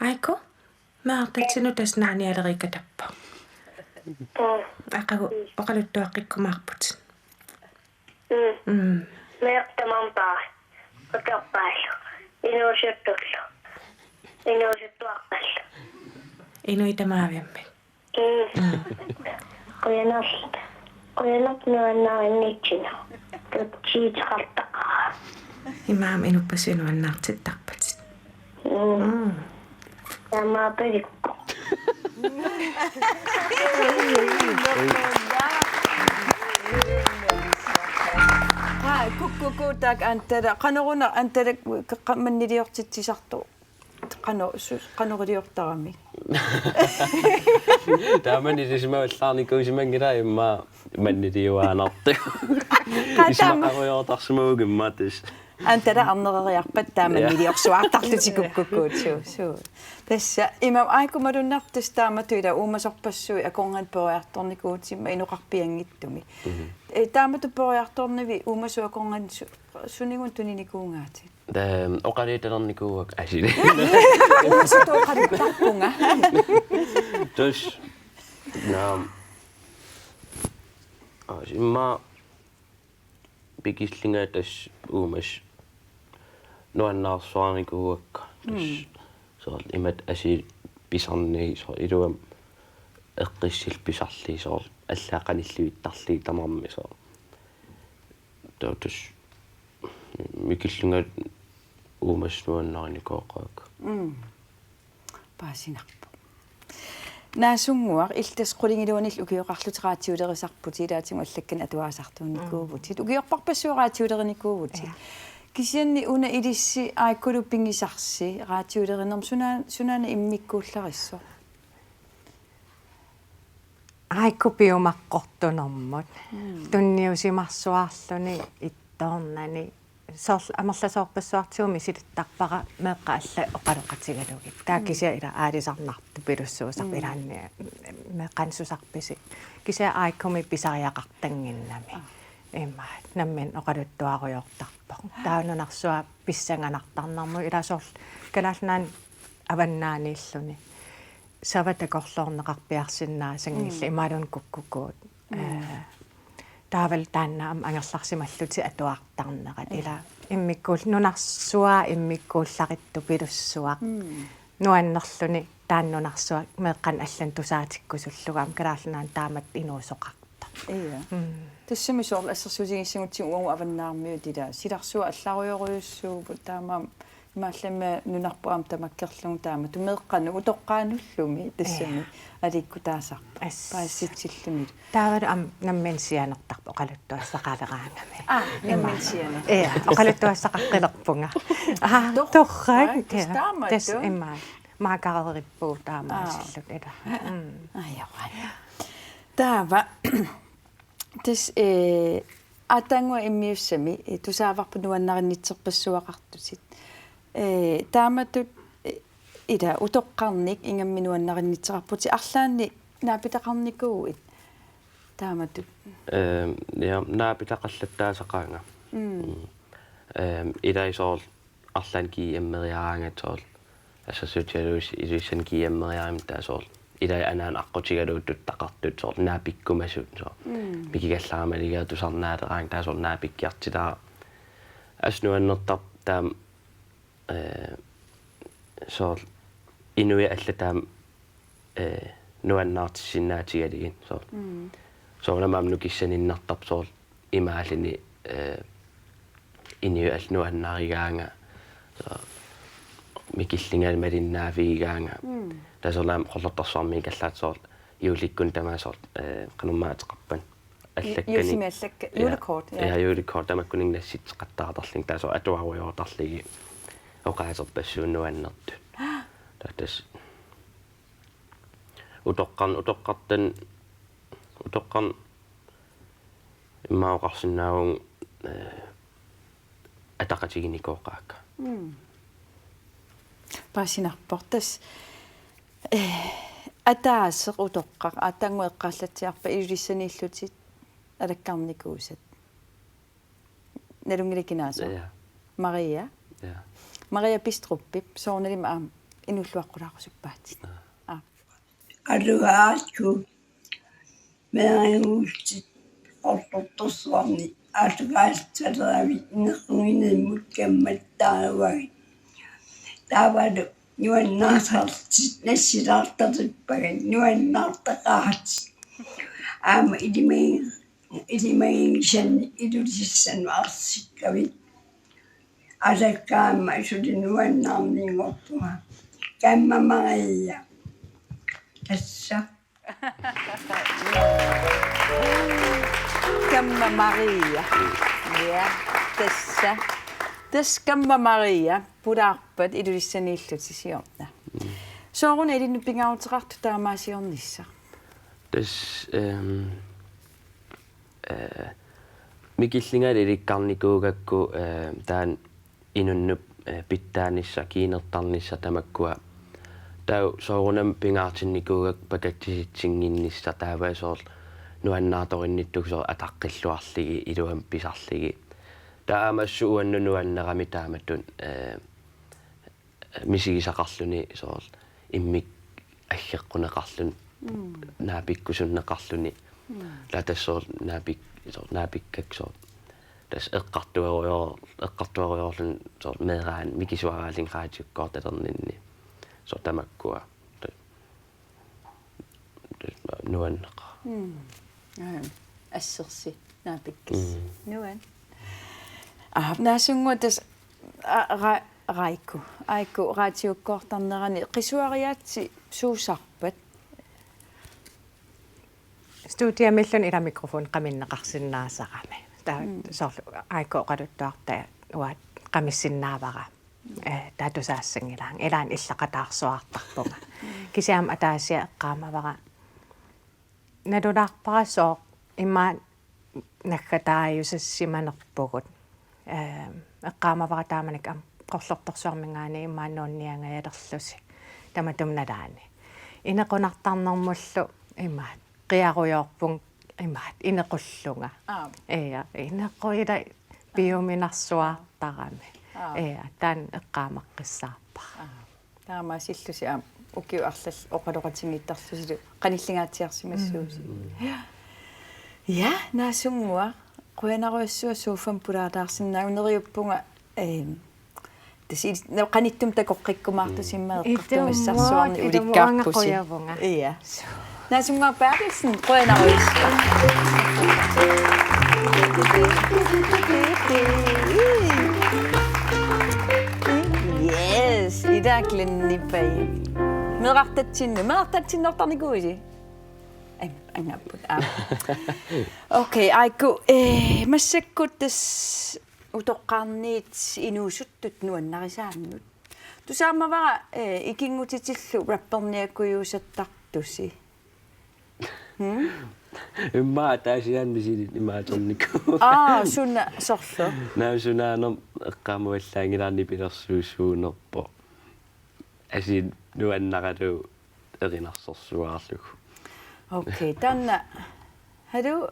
Aiko, meerartatsinut tassa naanialeriikatappoq. Mm. Aqagu oqaluttuaqqikkumaarputit. Mm. Mm. Meeqqat tamarmik paari. Uterpaallu. Inuusuttullu. Inuusuttuaqqallu. Inuit tamavimmik. Mm. Mm. Qujanaq. Qujanaq nuannarinnitsinni. Tutsiiteqartaqaara. Imaammat inuppassuit nuannaartittarpatit. Mm. Mm. Taamaappalikku. Aa, kukkukuut taakku Antala, qanoruna Antala qa-, manniliortitsisartoq, qano-, su-, qanoriliortarami? Taamani ilisimavallaarnikuusimanngilaq immaqa manniliuaannartoq. Qaa, taama. Isumaqarujoortarsimavugut immaqa tassa. Antala arnereriarpat taama. Ja. Manniliorsuartarlutik kukkukuut, suu, suu. Tassa, imaammat Aiko malunnarpoq tassa taamatut ila uumasorpassuit akornanni peroriartornikuuvutit immaqa inoqarpianngitsumik. Mhm. Eh, taamatut peroriartornavit uumasut akornanni su-, suninnga tuninikuugaatit? Taava oqaluutalernikuuakka asili. Uumasutut oqaluttarpunga. Tassa, naamik. Aa, immaqa pikillunga tassa uumasut nuannaarsuarnikuuakka. Tassa. Mm. Soorlu imatut asuli pisarnagit soorlu iluamik eqqissillugu pisarlugit soorlu allaat qanillivittarlugit tamarmik soorlu. Taava tassa mikillunga uumasut nuannarinikooqaakka. Mm. Paasinarpoq. Naasunnguaq, illit qulingiluanillu ukioqarlutit raatiulerisarputit, ilaatigut allakkanik atuarisartuunikuuvutit. Mm. Ukiorparpassuit raatiulerinikuuvutit. Ja. Kisianni una ilissi Aikulu pigisarsi raatiulerinermi suna-, sunaana immikkuullarissoq? Haiku piumaqqortunermut. Tunniusimarsuarluni ittoornani. Soorlu amerlasoorpassuartigut misilittarpara meeqqat allat oqaloqatigalugit. Taava kisianni ila aalisarnartupilussuusarpoq ilaanni meeqqanik susarpisi. Kisianni haikumi pisariaqartannginnami. Immaqa nammineq oqaluttuarujoortarpoq. Taava nunarsuaq pissanganartarnermut ila soorlu Kalaallit Nunaanni avannaaniilluni. Sava takorloorneqarpiarsinnaassanngillat imaluunniit kukkukuut. Ee, taavalu taanna aamma angerlarsimallutik atuartarnerat. Ila immikkuul-, nunarsuaq immikkuullarittupilussuaq. Nuannerluni taanna nunarsuaq meeqqanik allanut tusaatikkusullugu aamma Kalaallit Nunaanni taamatut inuusoqartoq. Ija. Tassami soorlu assersuutigissagutsigu uagut Avannaarmiut ila silarsuaq allarujorujussuupput taamaammat imaallammi nunarput aamma tamakkerlugu taamatut meeqqanut utoqqaanullumi tassami aliikkutaasarpoq. Paasitsilluni. Taavalu aamma nammineq sianertarpoq oqaluttuassaqaleraangami. Aa, nammineq sianertarpoq. Ija, oqaluttuassaqaqqilerpunga. Aa, torrak. Torrak. Aa, tassa taamatut. Tassa immaqa. Maakareerippugut taamaasilluta ila. Aa. Ajoraanni. Taava tassa, ee, aatsaannguaq immiussami, ee, tusaavarput nuannarinnitserpassuaqartutit. Ee, taamatut, ee, ila utoqqarnik ingammik nuannarinnitseqarputit arlaannik naapitaqarnikuuit taamatut? Ehm, ja, naapitaqallattaasaqaanga. Mm. Mm. Ehm, ilai soorlu arlaannik G M-eriaraangat soorlu assersuutigalugu Ilulissani G M-eriaramik taava soorlu ilai anaanat aqqutigalugu tuttaqartut soorlu naapikkumasut soorlu. Mm. Mikigallarama aligeerutusarnaaleraangat taava soorlu naapikkiartilaarama. Assut nuannertarpoq taama, ee, soorlu inuit allat taama, ee, nuannaartissinnaatigalugit soorlu. Mm. Soorunami aamma nukissaninnertarpoq soorlu imaalluni, ee, inuit allat nuannarigaangat, soorlu mikillingaanni malinnaaffigigaangat. Mm. Taava soorlu aamma Qullertorsuarmiikkallaat soorlu juullikkut tamaasa soorlu, ee, qanormaa ateqarpat. Allakkani. Juullimi allakka-, ja, juulekort, ja. Ja, juulekort tamakkuninnga nassitseqattaartarlugit taava soorlu atuarujoortarlugit oqaaserpassuit nuannertut. Taava tassa utoqqarn-, utoqqartan-, utoqqarn-, immaqa oqarsinnaavugut, ee, ataqatigiinnikuugaakka. Mm. Paasinarpoq tassa, ee, ataaseq utoqqaq, aatsaannguaq eqqaallatsiarpat Ilulissaniillutit alakkarnikuusat. Nalunngilaat kinaasut? Ja. Maria? Ja. Maria Bistrupip, soorunalimi aamma inuulluaqqulaarusuppaatit. Ja. Aa. Alugaatku meeraaguutsit Qullertorsuarni alugaatsaleraavit inerluginermut kammattaaruagit. Taavalu nuannaartarlutit nassilaartarippagat nuannaartaqaatit. Aamma ilimagi-, ilimagigisannut Ilulissanut arsikkavit. Alakkaamma suli nuannaarninngorpunga. Kamma Maria. Tassa. Kamma Maria. Ja, tassa. Tassa Kamma Maria. Pulaarpat Ilulissaniillutit siorna. Mm. Sooruna ilinnut pingaaruteqartoq taamaasiornissaq? Tassa, ehm, ee, mikillingalu ilikkarnikuugakku, ee, taanna inunnik, ee, pitsaanissaq, kiinertarnissaq tamakkua. Taava soorunami pingaartinnikuugakku pakatsisitsinnginnissaq taava soorlu nuannaartorinnittukkut soorlu ataqqilluarlugit iluamik pisarlugit. Taava aamma assut uannut nuannerami taamatut, ee, misigisaqarluni soorlu immikkut aggeqquneqarluni, mm, naapikkusunneqarluni. Mm. Ila tassa soorlu naapik-, soorlu naapikkakku soorlu. Tassa eqqartuerujoor-, eqqartuerujoorluni soorlu meeraanni mikisuaraalluni radiukkoortalerninni. Soorlu tamakkua. Ta-, ta-, nuanneqaaq. Mm. Aap. Assersi. Naapikkas. Mm. Nuann. Aa, naasunnguaq tassa, aa, ra-, Raiku. Aiku, radiukkoortarnerani qisuariaatsit suusarpat? Studiamiilluni ila mikrofoni qaminneqarsinnaasarami. Taava, mm, soorlu Aiku oqaluttuartaa uanga qamissinnaavara. Ee, taava tusaassanngilaanga. Ilaanni illaqataarsuartarpunga. Mm. Kisianni aamma ataasiaq eqqaamavara nalulaarpara sooq ima naggataajussassimanerpugut. Ehm, eqqaamavara taamanikkut aamma Qorlortorsuarminngaanniit ima nuunniangajalerlusi tamatuma nalaani. Inequnartarnermullu imaat qiarujoorpunga imaat inequllunga. Aap. Ja, inequ ila piuminarsuartarami. Aap. Ja, taanna eqqaamaqqissaarpara. Aap. Taamaasillusi aamma ukiut arlallit oqaloqatigiittarlusilu qanillingaatsiarsimassuusi. Mm. Ja, Naasunnguaq, qujanarujussuaq sofami pulaalaarsinnaagut, neriuppunga, ehm, tassa il-, no, qanittumi takoqqikkumaartusi immaqa eqqartugassarsuarnik. Ilumut, ilumut ulikkaarpusi. Uanga qujavunga. Ja. Naasunnguaq Berthelsen, qujanarujussuaq. Yes, ila Glenni Paj. Meerartatsinnut, meerartatsinnortarnikuuisi? Ang-, angaapput. Aa. Okay, aajuku, eh, massakkut tassa utoqqarniit inuusuttut nuannarisaannut. Tusaasimavara, eh, ikinngutitillu rapperniakkujuusattartusi. Hmm? Immaqa ataasiaannaq misilinnut imaatornikuuara. Aa, suna soorlu? Naamik, sunaanermik eqqaamallaanngilara, nipilersuusuunerpoq. Aasiit nuannaralugu erinarsorsuarlugu. Okay, taanna. Hallo,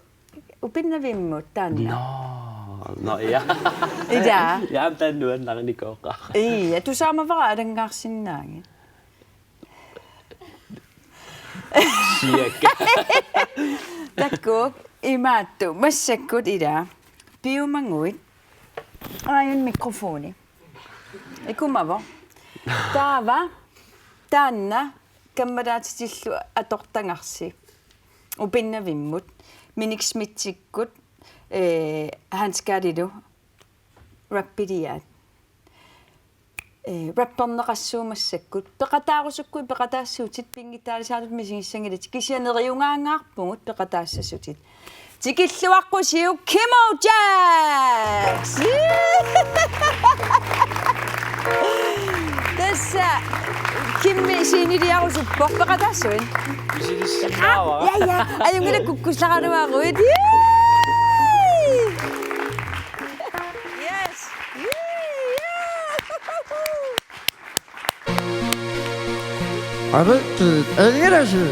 Upinnavimmut taanna. Nå, nå, ja. Ila. Ja, taanna nuannarinikooqaara. Ja, tusaasimavara alanngaarsinnaagit. Cirka. Takuuk, imaattoq, massakkut ila. Piumaguit. Aajuna mikrofoni. Ikumavoq. Taava, taanna, kammalaatitillu atortagarsi. Upinnavimmut, Minik Schmidtikkut, eh, Hans Gardelilu, rappiliaat. Eh, rapperneqassuugut massakkut. Peqataarusukkuit peqataassuutit, pinngitsaalisaatut misigissanngilatit. Kisianni neriugaangaarpugut peqataassasutit. Tikilluaqqusiuk Kimo Jax! Tassa Kimmi sceniliarusuppoq, peqataassuit. Misilissinnaavara. Ja, ja. Ajunngilaq kukkussaraluaruit. Yay! Yes. Yay! Aritsi, engelasi.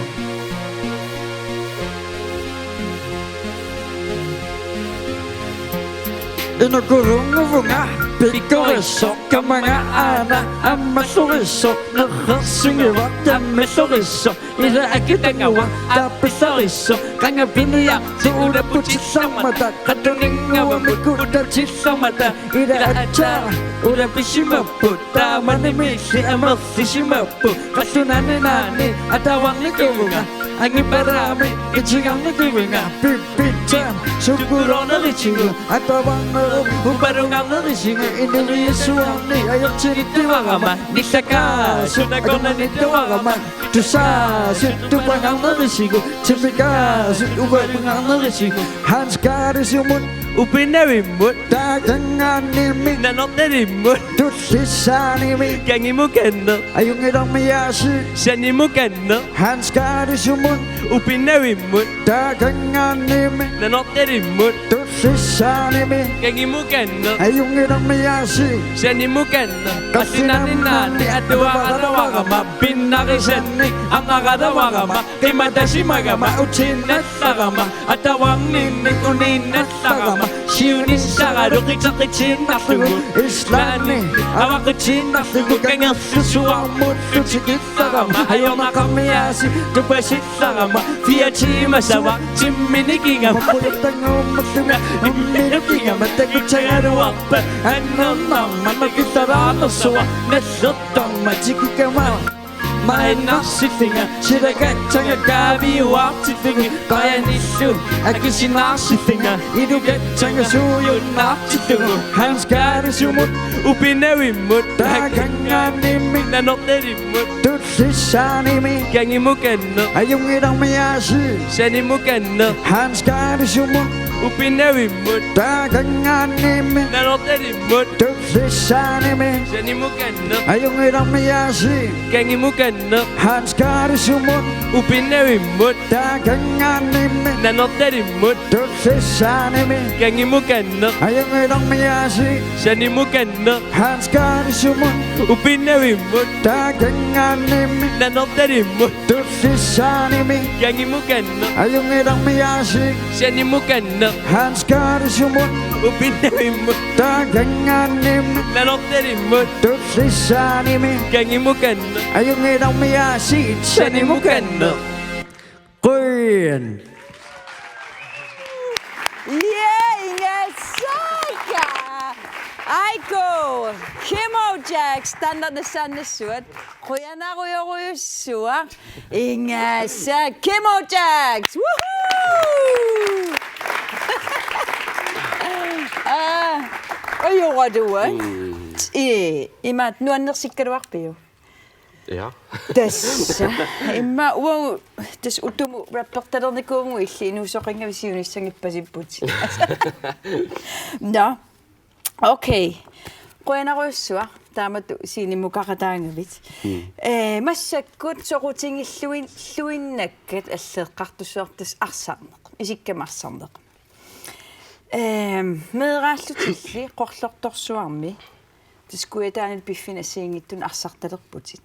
Inukurunnguuvunga pikkorissoq, kamanga aana ammallurissoq, nerrersunnguaq tammallurissoq, ila akitannguaq taappillarissoq, qanga piniartoq ulapputillarmata, qatuninnguamik kuttatillarmata, ila aatsaat ulapisimapput, taamani miilli amerlisimapput, qallunaanit naani atavarnikuuvunga, angipalaami itigarnikuuvunga, pippitsaam sukkulornerisigut, atavarnerup upalungarnerisigut, ineriarsuarnik ajortinittuarama, nillakaasut akornanittuarama, tusaasut tupangarnerisigut, timikaasut uapungarnerisigut, Hans Gardesumut, Upinnavimmut, Taakanngaannimi, Nanortalimmut, Tullissaanimi, Kangimukanneq, ajunngilarmi aasiit, Sanimukanneq, Hans Gardesumut, Upinnavimmut, Taakanngaannimi, Nanortalimmut, Tullissaanimi, Kangimukanneq, ajunngilarmi aasiit, Sanimukanneq, qallunaanit naani atuaraluarama, pinnarisannik anaraluarama, qimatasimagama utiinnallarama, atavarninnik uniinnallarama, siunissaralu qiteqqitiinnarlugu, Islandi avaqqitiinnarlugu, kangerlusuarmullu tikillarama, ajornaqarmi aasiit tupasillarama, fire timer savaq timminikigama, puluttanguummerlunga imminukigama, takutsagaluarpat annernarmat, makillalaarnersuaq nallertarmat tikikama, maannarsillunga, silagatsanga kaaviiuartillunga, qajanillu akisinaarsillunga, ilugatsanga suujunnaartillugu, Hans Gardesumut, Upinnavimmut, Taakanngaannimi, Nanortalimmut, Tullissaanimi, Kangimukanneq, ajunngilarmi aasiit, Sanimukanneq, Hans Gardesumut, Upinnavimmut. Taakanngaannimmi. Nanortalimmut. Tullissaanimi. Sanimukanneq. Ajunngilarmi aasiit. Kangimukanneq. Hans Karlsumut. Upinnavimmut. Taakanngaannimmi. Nanortalimmut. Tullissaanimi. Kangimukanneq. Ajunngilarmi aasiit. Sanimukanneq. Hans Karlsumut. Upinnavimmut. Taakanngaannimmi. Nanortalimmut. Tullissaanimi. Kangimukanneq. Ajunngilarmi aasiit. Sanimukanneq. Hans Karlsumut. Upinnavimmut. Taakanngaannimmi. Nanortalimmut. Tullissaanimi. Kangimukanneq. Ajunngilarmi aasiit. Sanimukanneq. Qujan. Yay, ingasaaka! Aiko, Kemo Jacks, taanna nassaannassuat. Qujanarujorujussuaq. Ingasaaka, Kemo Jacks. Woohoo! Ah, ajoraluat. Mm. Ee, imaat nuannersikkaluarpiuk? Ja. Tassa. Immaqa uagut tassa utumut rappertalernikuuvugut, illit inuusoqanngavit siunissanngippassipputit. Nå. Okay. Qujanarujussuaq taamatut scenemukarataagavit. Mm. Ee, massakkut soqutigilluin-, -lluinnakkat alleeqqartussuartut arsarneq. Isikkamik arsarneq. Ehm, meeraallutilli Qorlortorsuarmi tassa Kujataanilu piffinnut assigiinngitsunut arsartalerputit.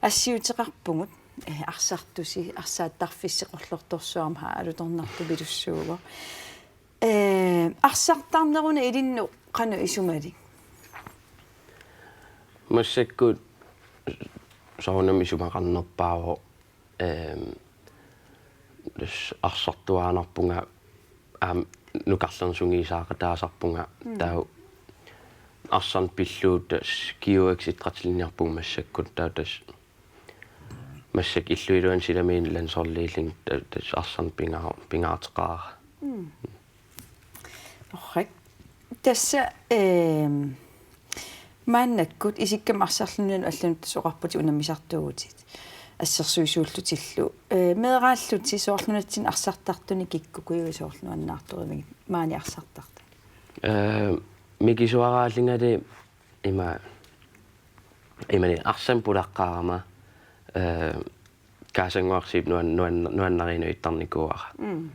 Assiuteqarpugut, eh, arsartusi, arsaattarfissi Qorlortorsuarmi, haa, alutornartupilussuuvoq. Eh, arsartarneruna ilinnut qanoq isumalik? Massakkut soorunami isumaqarnerpaavoq, ehm, tassa arsartuaannarpunga aamma nukarlerni sungiusaaqataasarpunga. Mm. Taava arsarneq pillugu tassa G H X idrætslinjerpunga massakkut, taava tassa massakkut illup iluani silamiineq landsholdiullunga, taava tassa arsarneq pingaa-, pingaaruteqaara. Mm. Torrak. Tassa, ehm, maannakkut isikkamik arsarluni nunanut allanut tassa oqarputit unammisartuuvutit. Assersuisuullutillu. Eh, meeraallutit soorlu nunatsinni arsartartuni kikkut kuivik soorlu nuannaartorivigit maani arsartartuni? Eh, mikisuaraallungali ima, imani arsaq pulaqqaarama, eh, Kaasannguaq Zeeb nuan-, nuan-, nuannariinnartarnikuuara. Mm.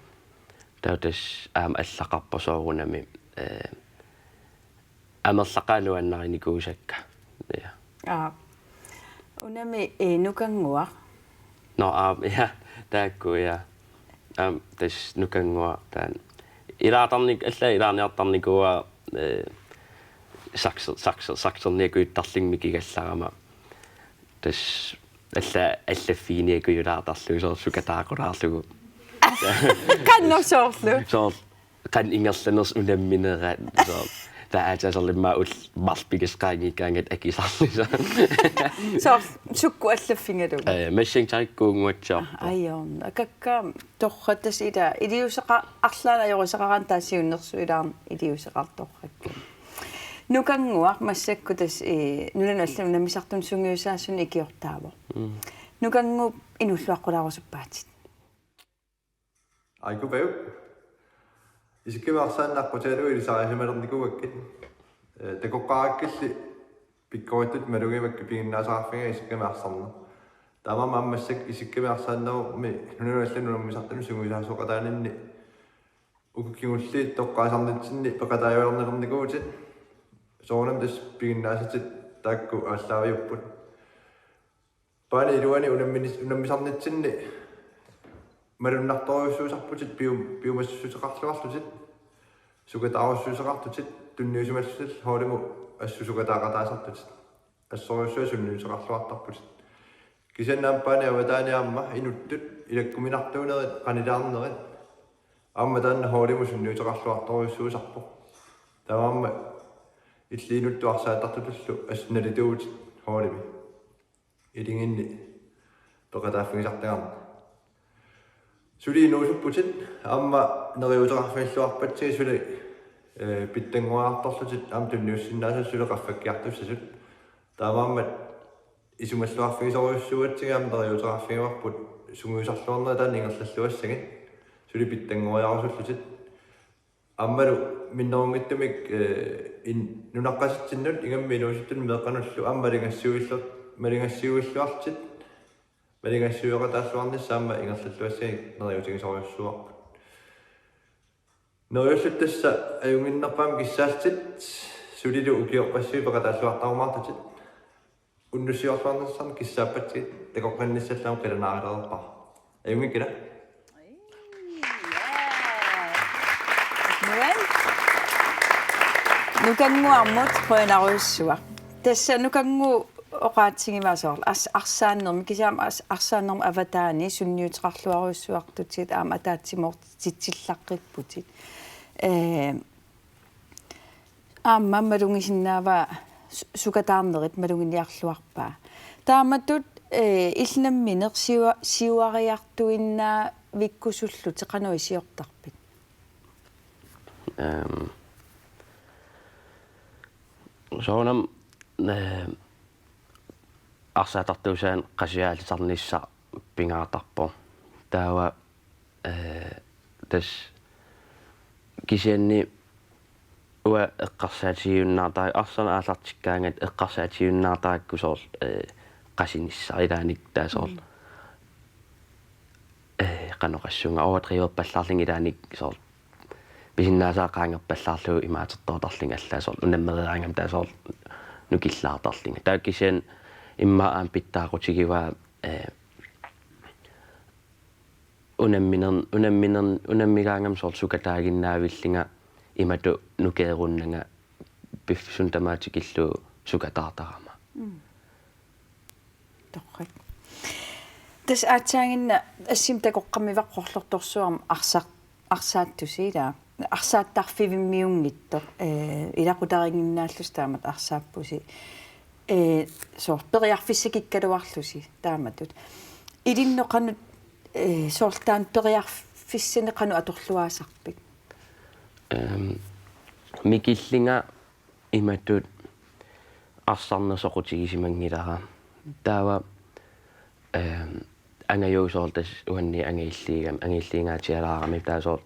Taava tassa aamma allaqarpoq soorunami, eh, amerlaqaat nuannarinikuusakka. Ja. Aa. Unami, eh, Nukannguaq. Nå, aa, ja, taakku, ja. Aamma tassa Nukannguaq taanna. Ilaartarnik-, allaat ilaarniartarnikuuara, eh, sakser-, sakser-, sakserniakujuttarlunga mikigallarama. Tassa allaat allaffiginiakujulaartarlugu soorlu sukataaqulaarlugu. Qanoq soorlu? Soorlu qanoq ingerlanersoq unamminerat, soorlu. Taava aatsaat soorlu immaqa ullut marluk pingasut qaangiukkaangatta akisarlugu soorlu. Soorlu sukkut allaffigalugu? Eh, massakkut tarikkuunnguatsiarpoq. Aa, ajoorn-. Akakka torrak tassa ila iliuuseqa-, arlaannik ajorisaqaraanni taava siunnersuut ilaanni iliuuseqartorakkit. Nukannguaq massakkut tassa, eh, nunanut allanut unammisartunut sungiusaasunik ikiortaavoq. Mm. Nukannguup inuulluaqqulaarusuppaatit. Aikupajuk. Isikkamik arsaanneq aqqutigalugu ilisarisimalernikuugakkit. Eh, takoqqaarakkilli pikkorissutsit malugivakkit piginnaasaqarfigaara isikkamik arsarneq. Taamaammat aamma massakkut isikkamik arsaannerummi nunanut allanut unammisartunut sungiusaasoqataaninni uku kingulliit toqqaasarnitsinni peqataajunalernikuuvutit. Soorunami tassa piginnaasatit taakku aallaaviupput. Paani iluani unamminis-, unammisarnitsinni malunnartorujussuusarputit pium-, piumassuseqarluarlutit, sukataarujussuuseqartutit, tunniusimallutit holdimut assut sukataaqataasartutit. Assorujussuaq sunniuteqarluartarputit. Kisianni aamma Paani avataani aamma inuttut ilakkuminartuunerit, qanilaarnerit, aamma taanna holdimut sunniuteqarluartorujussuusarpoq. Taamaammat illit inuttut arsaattartutullu assut nalituuvutit holdimi. Iligiinni peqataaffigisartagarnera. Suli inuusupputit aamma neriuuteqarfigalluarpatsigit suli, eh, pitsanngoriartorlutit aamma tunniussinnaasatit suli qaffakkiartussasut. Taamaammat isumalluarfigisorujussuugatsigit aamma neriuuteqarfigaarput sungiusarluarnerit taanna ingerlalluassagit suli pitsanngoriarusullutit. Aammalu minnerunngitsumik, eh, in-, nunaqqatitsinnut ingammik inuusuttunut meeqqanullu aamma malingassiuillu-, malingassiuilluarlutit, malingassiueqataalluarnissaq aamma ingerlalluassagit neriuutigisorujussuuarput. Neriullutit tassa ajunnginnerpaamik kissaallutit, sulilu ukiorpassuit peqataalluartarumaartutit. Unnussiorluarnissannik kissaappatsigit takoqqinnissallugu qilanaarilereerpara. Ajunngikkila? Nuan. Nukannguarmut qujanarujussuaq. Tassa Nukannguup oqaatigivaa soorlu ars-, arsaannermi, kisianni ars-, arsaannermi avataani sunniuteqarluarujussuartutit aamma ataatsimoortitsillaqqipputit. Ee, aamma malugisinnaavaa su-, sukataarnerit maluginiarluarpaa. Taamatut, ee, illit nammineq siua-, siuariartuinnaavikkusullutit qanoq iliortarpit? Ehm, soorunami, eh, arsaattartuusaanut qasujaalisarnissaq pingaartarpoq. Taava, eh, tassa kisianni uanga eqqarsaatigiunnaartarakku, arsaq aallartikkaangat eqqarsaatigiunnaartarakku soorlu, eh, qasinissaq ilaanni taava soorlu. Mm. Eh, qanoq oqassuunga, overdriverpallaarlunga ilaanni soorlu pisinnaasara qaangerpallaarlugu imaatertoortarlunga allaat soorlu unammereeraangama taava soorlu nukillaartarlunga. Taava kisianni immaqa aamma pitsaaqutigivaa, eh, unamminer-, unamminer-, unammigaangama soorlu sukataaginnaavillunga imatut nukeerunnanga piffissaq tamaat tikillugu sukataartarama. Mm. Torrak. Tassa aatsaannguaq assimi takoqqammerpara Qorlortorsuarmi arsaq-, arsaattusi ilaa. Arsaattarfimmiunngitsoq. Ee, ilaqutariinnginnaallusi taamatut arsaappusi. Ee, soorlu periarfissakikkaluarlusi taamatut. Ilinnut qanoq, ee, soorlu taanna periarfissanik qanoq atorluaasarpit? Ehm, mikillunga imatut arsarneq soqutigisimanngilaq. Taava, ehm, angajuut soorlu tassa uannit angajulliugam-, angajulliungaatsialaarami taava soorlu,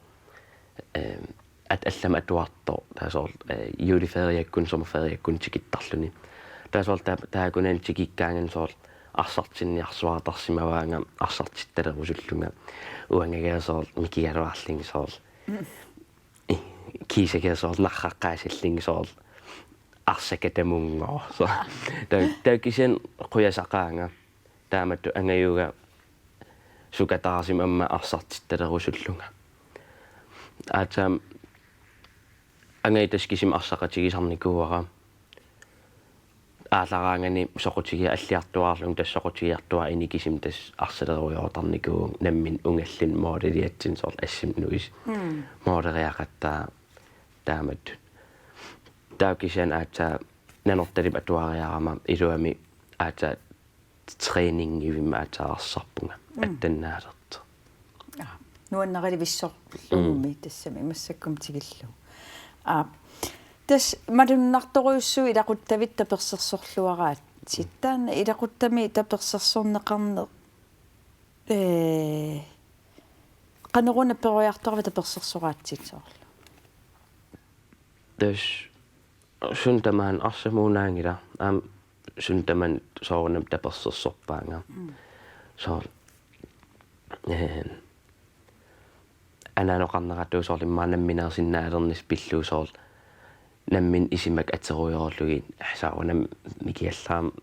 ehm, at-, allamik atuartoq, taava soorlu, eh, juleferiakkut, sommerferiakkut tikittarluni. Taava soorlu taa-, taakkunani tikikkaangani soorlu arsartinniarsuartarsimavaanga arsartittalerusullunga. Uangakkut soorlu mikigaluarlunga soorlu. Mm. Kiisakkut soorlu narraqqaasallunga soorlu arsaq katamunngooq. Soorlu. Taava, taava kisianni qujasaqaanga. Taamatut angajuuga sukataarsimammata arsartittalerusullunga. Aatsaat angajulleq kisimi arsaqatigisarnikuuara. Aallaraangani soqutigiga alliartuaarlunga tassa soqutigiartuaarlunga kisimi tassa arsalerujoortarnikuuvunga nammineq ungalluni mooliliatsinni soorlu assimik nuis. Mm. Mooleriaqattaarama taamatut. Taava kisianni aatsaat Nanortalimmi atuariarama iluamik aatsaat træningivimmi aatsaat arsarpunga. Mm. Attannaalertoq. Aa, nuannarilivissorlugumi. Mm. Tassami massakkut tikillugu. Aa, tassa malunnartorujussuuvoq ilaquttavit tapersersorluaraatsit. Mm. Taanna ilaquttami tapersersorneqarneq, ee, qanoruna peroriartorava tapersersoraatsit soorlu? Tassa suut tamaasa arsamuunaanngilaq. Aamma suut tamaasa soorunami tapersersorpaanga. Mm. Soorlu, eh, anaanoqarneratuut soorlu immaqa nammineersinnaalernissaq pillugu soorlu nammineq isumakkat atorujoorlugit, soorunami mikigallaramik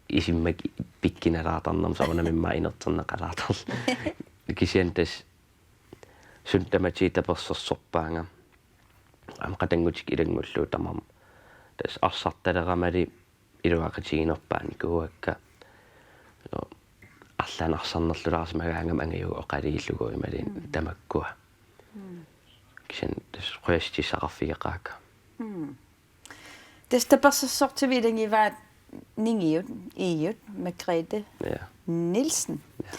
isumakkat pikkunalaartarnermut soorunami immaqa inerterneqalaartarluni. Kisianni tassa suut tamaasa tapersersorpaanga. Aamma qatanngutikkut ilanngullugu tamarmik. Tassa arsartaleramali iluaqutiginerpaanikuuakka. Arlaannik arsarnerlulaarsimagaangama angajuuga oqaluullugu imaluunniit. Mm. Tamakkua. Mm. Kisianni tassa qujassutissaqarfigeqaakka. Mm. Tassa tapersersortut ilagivaat ningiut, Iiut, Margrethe. Ja. Nielsen. Ja.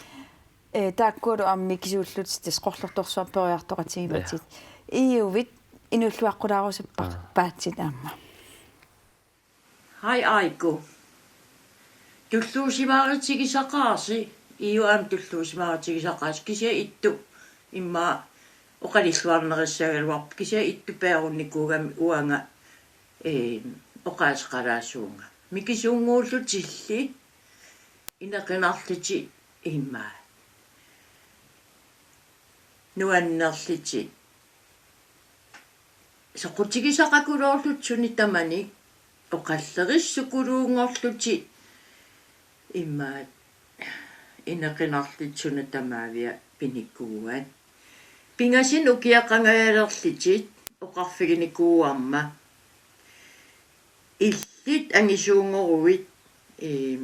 Eh, taakkualu aamma mikisuullutit tassa Qorlortorsuarmi peroriartoqatigivatit. Ja. Iiuvit inuulluaqqulaarusuppa-, aa, paatsit aamma. Hej Aiko. Tulluusimaarutigisaqaasi, Iiu aamma tulluusimaarutigisaqaasi, kisianni ittu immaqa oqalilluarnerissagaluarpoq kisianni ittupiarunnikuugami uanga, ee, oqaaseqalaassuunga. Mikisunnguullutilli ineqinarlutik immaqa nuannerlutik. Soqutigisaqakuluullutik suni tamanik oqallerissukuluunngorlutik immaqa ineqinarlutik suna tamaavia pinikuuat. Pingasunik ukiaqangajalerlutik oqarfiginikuuarma. Illit angisuunngoruit, ee,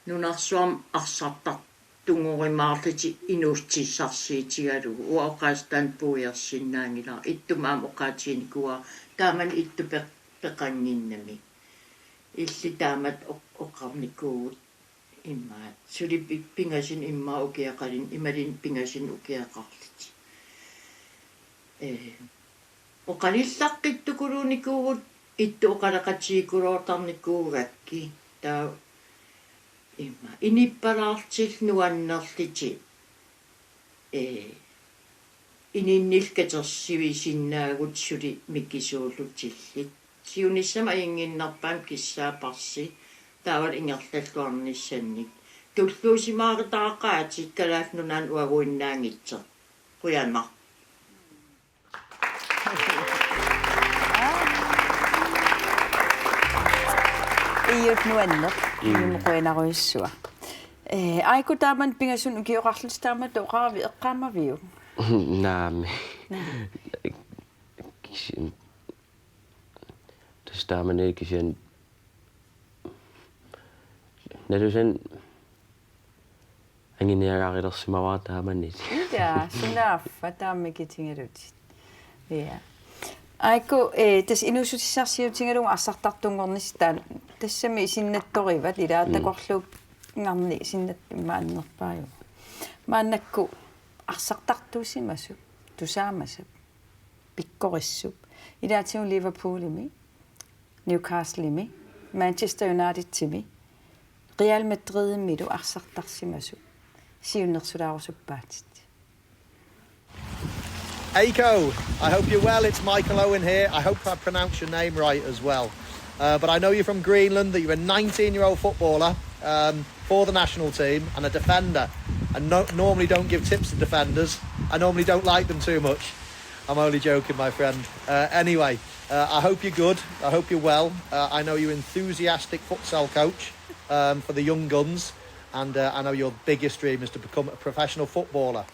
nunarsuarmi arsartartunngorumaarlutik inuussutissarsiutigalugu. Uanga oqaaseq taanna puiorsinnaanngilara. Ittumik aamma oqaatiginikuuara taamani ittup peq-, peqannginnami. Illit taamatut oq-, oqarnikuuvugut immaqa. Suli pi-, pingasunik immaqa ukiaqalin-, imaluunniit pingasunik ukiaqarlutik. Ee, oqalillaqqittukuluunikuuvugut ittup oqaloqatigiikkuloortarnikuugakkit. Taava immaqa inippalaartut nuannerlutik, ee, ininnillu katersuisinnaavugut suli mikisuullutillit. Siunissami ajunnginnerpaamik kissaaparsi taavalu ingerlalluarnissannik. Tulluusimaarutaaqaatit Kalaallit Nunaannut uaguinnaanngitsoq. Qujanaq. Iiut nuanneq. Mm. Iimmut qujanarujussuaq. Ee, Aiko, taamani pingasunik ukioqarlutit taamatut oqaravit, eqqaamaviuk? Naamik. Kisi-, tassa taamani kisianni nalusanik anguniagarilersimavara taamani. Ila, sunaaffa taama mikitigalutit. Ja. Aiko, ee, tassa inuussutissarsiutigalugu arsartartunngornissaq taanna, tassami sinnattorivat, ilaa. Mm. Takorluugarnit sinnattumik annerpaajuvoq. Maannakkut arsartartuusimasup tusaamasap pikkorissup ilaatigut Liverpoolimi, Newcastlemi, Manchester Unitedimi, Real Madridimilu arsartarsimasoq siunnersulaarusuppaatit. Aiko, I hope you're well. It's Michael Owen here. I hope I pronounced your name right as well. Uh, but I know you're from Greenland, that you're a nineteen-year-old footballer, um, for the national team and a defender. And no, normally don't give tips to defenders. I normally don't like them too much. I'm only joking, my friend. Uh, anyway, uh, I hope you're good. I hope you're well. Uh, I know you're an enthusiastic futsal coach, um, for the young guns, and, uh, I know your biggest dream is to become a professional footballer.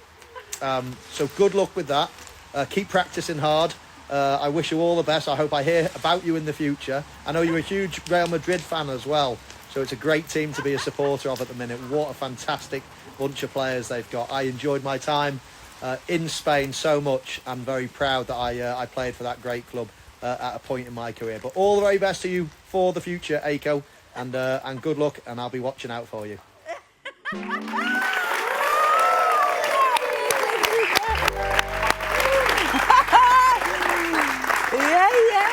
Um, so good luck with that. Uh, keep practicing hard. Uh, I wish you all the best. I hope I hear about you in the future. I know you're a huge Real Madrid fan as well, so it's a great team to be a supporter of at the minute. What a fantastic bunch of players they've got. I enjoyed my time, uh, in Spain so much, and very proud that I, uh, I played for that great club, uh, at a point in my career. But all the very best to you for the future, Aiko, and, uh, and good luck, and I'll be watching out for you. Ja, ja.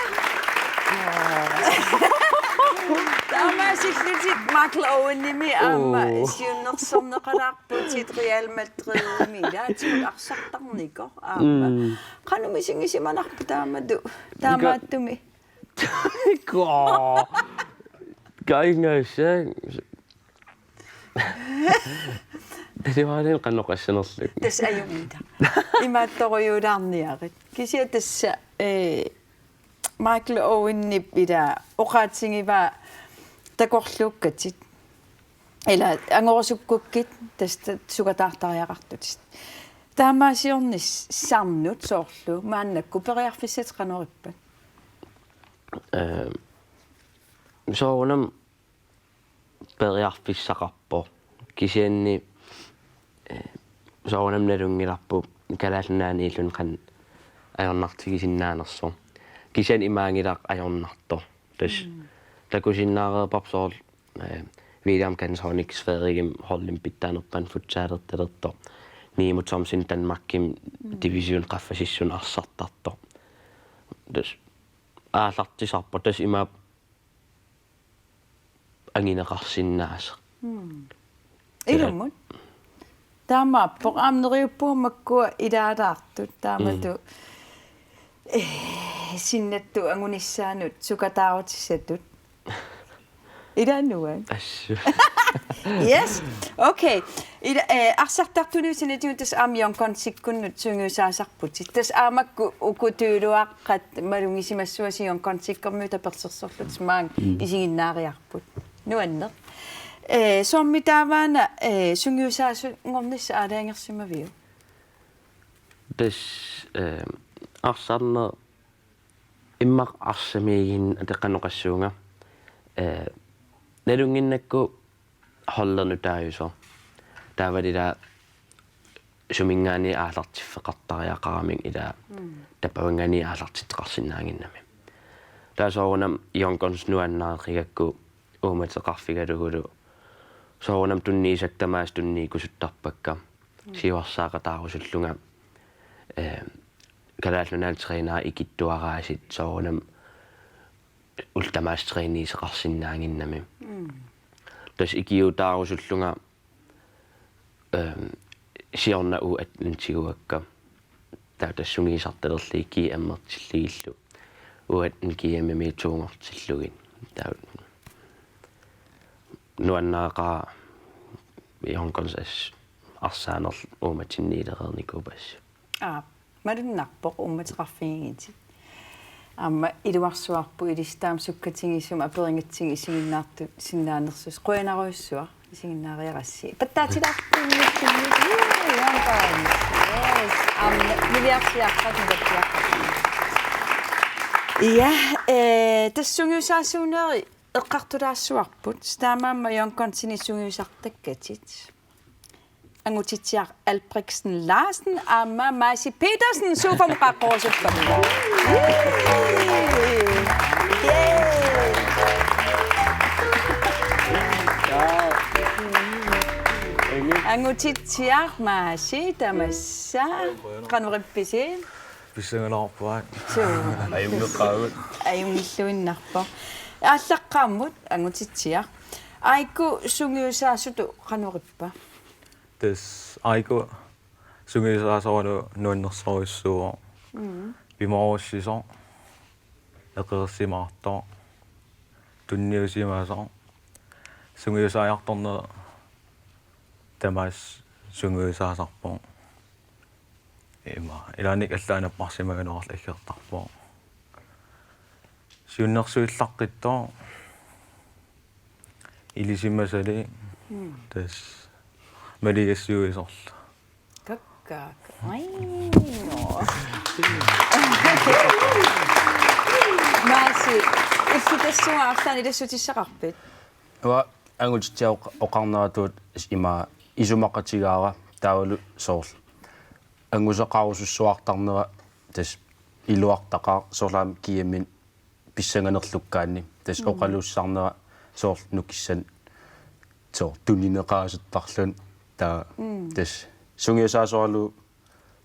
Taamaasillutit Michael Owenimi aamma. Oo. Siunnersorneqalaarputit Real Madridimi. Ilaatigut arsartarnikoq aamma. Mm. Qanoq misigisimanarpa taamatut? Taamaattumik. Ko. Kaingassaq. Tasivaalen qanoqassanerluk. Tassa ajunngilaq. Imaattorujuulaarniarit. Kisianni tassa, ee, Michael Owenip ila oqaatigivaa takorluukkatit. Ila angorusukkukkit tassa sukataartariaqartutit. Taamaasiornissannut soorlu maannakkut periarfissatit qanoq ippat? Ee, soorunami periarfissaqarpoq. Kisianni, eh, soorunami nalunngilarput Kalaallit Nunaanniilluni qanoq ajornartigisinnaanersoq. Kisianni imaanngilaq ajornartoq. Tassa. Mm. Takusinnaareerparput soorlu, eh, William Gansonic Sverigemi holdimi pitsaanerpaamik futsalertalertoq. Nimo Thomsen Danmarkimi. Mm. Division qaffasissunik arsartartoq. Tassa aallartisarpoq, tassa imaappoq angineqarsinnaasoq. Mm. Ilumut. Taamaappoq aamma neriuppunga makkua ilaalaartut taamatut. Mm. Eh, sinnattut angunissaannut sukataarutisatut. Ilaa nuann'. Assut. Yes. Okay. Ila, eh, arsartartuniutit sinatigut tassa aamma Young Gunsikkunnut sungiusaasarputit. Tassa aamma makku uku tuluaqqat malugisimassuasi Young Gunsikkormiut tapersersorlutik maanga Mm. isiginnaariarput. Nuanneq. Eh, soormi taava una, eh, sungiusaasunngornissaq aalajangersimaviuk? Tassa, eh, arsarneq immaqa arsamiigin ateqanoqassuunga. Eh, nalunnginnakku holdernut taajusoq. Taava ila suminngaanniit aallartiffeqartariaqaramik ila Mm. tapavinngaanniit aallartitseqarsinnaannginnami. Taava soorunami Young Guns nuannareqigakku uummateqarfigalugulu. Soorunami tunniussat tamaasa tunniukkusuttarpakka. Mm. Siuarsaaqataarusullunga, eh, Kalaallit Nunaanni trænerit ikittuaraasiit soorunami ullut tamaasa træneqarsinnaannginnami. Mm. Tassa ikiuutaarusullunga, ehm, siorna U atten tiguakka. Taava tassa sungiusartalerlugit G M-ertillugillu. U atten G M-imiittuunngortillugit. Taava nuannaaqaaq Young Guns arsaanerlu uummatinniilereernikuupput assut. Aa, malunnarpoq uummateqarfigigitit. Aamma iluarsuarput ilissi taama sukkatigisumik aperigatsigit isiginnaartusinnaanersusi. Qujanarujussuaq isiginnaariarassi. Pattaatilaartunnissumik. Yes. Aamma niviarsiaqqat niviarsiaqqat. Ja, eh, tassa sungiusaasuunerit eqqartulaassuarput. Taamaammat Young Gunsinik sungiusartakkatit. Angutitsiaq Albrechtsen Larsen aamma Maasi Petersen suufam qaaqqurusuppakka. Yay! Yay! Angutitsiaq Maasi tamassa qanoq ippisi? Pissanganarpara. Suu. Ajunngilluinnarpoq. Aallaqqaammut Angutitsiaq. Aiku sungiusaasutut qanoq ippa? Tassa Aiku sungiusaasorlu nuannersorujussuuvoq. Mm. Pimoorussisoq, eqeersimaartoq, tunniusimasoq, sungiusaajartorneq tamaasa sungiusaasarpoq. Ima, ilaanni allaat napparsimagaluarlugu aggertarpoq. Siunnersuillaqqittoq. Ilisimasalik. Mm. Tassa maligassiuisorlu. Kakkaak. Ai, no. Maasi, illit tassunga arlaannik ilassutissaqarpit? Uanga Angutitsiaq oqarneratuut ima isumaqatigaara taavalu soorlu. Angusaqarusussuartarnera tassa iluartaqaaq soorlu aamma G M-imi pissanganerlukkaanni. Tassa Mm. oqaluussisarnera soorlu nukissanik soorlu tunineqaasuttarluni taava Mm. tassa sungiusaasoralu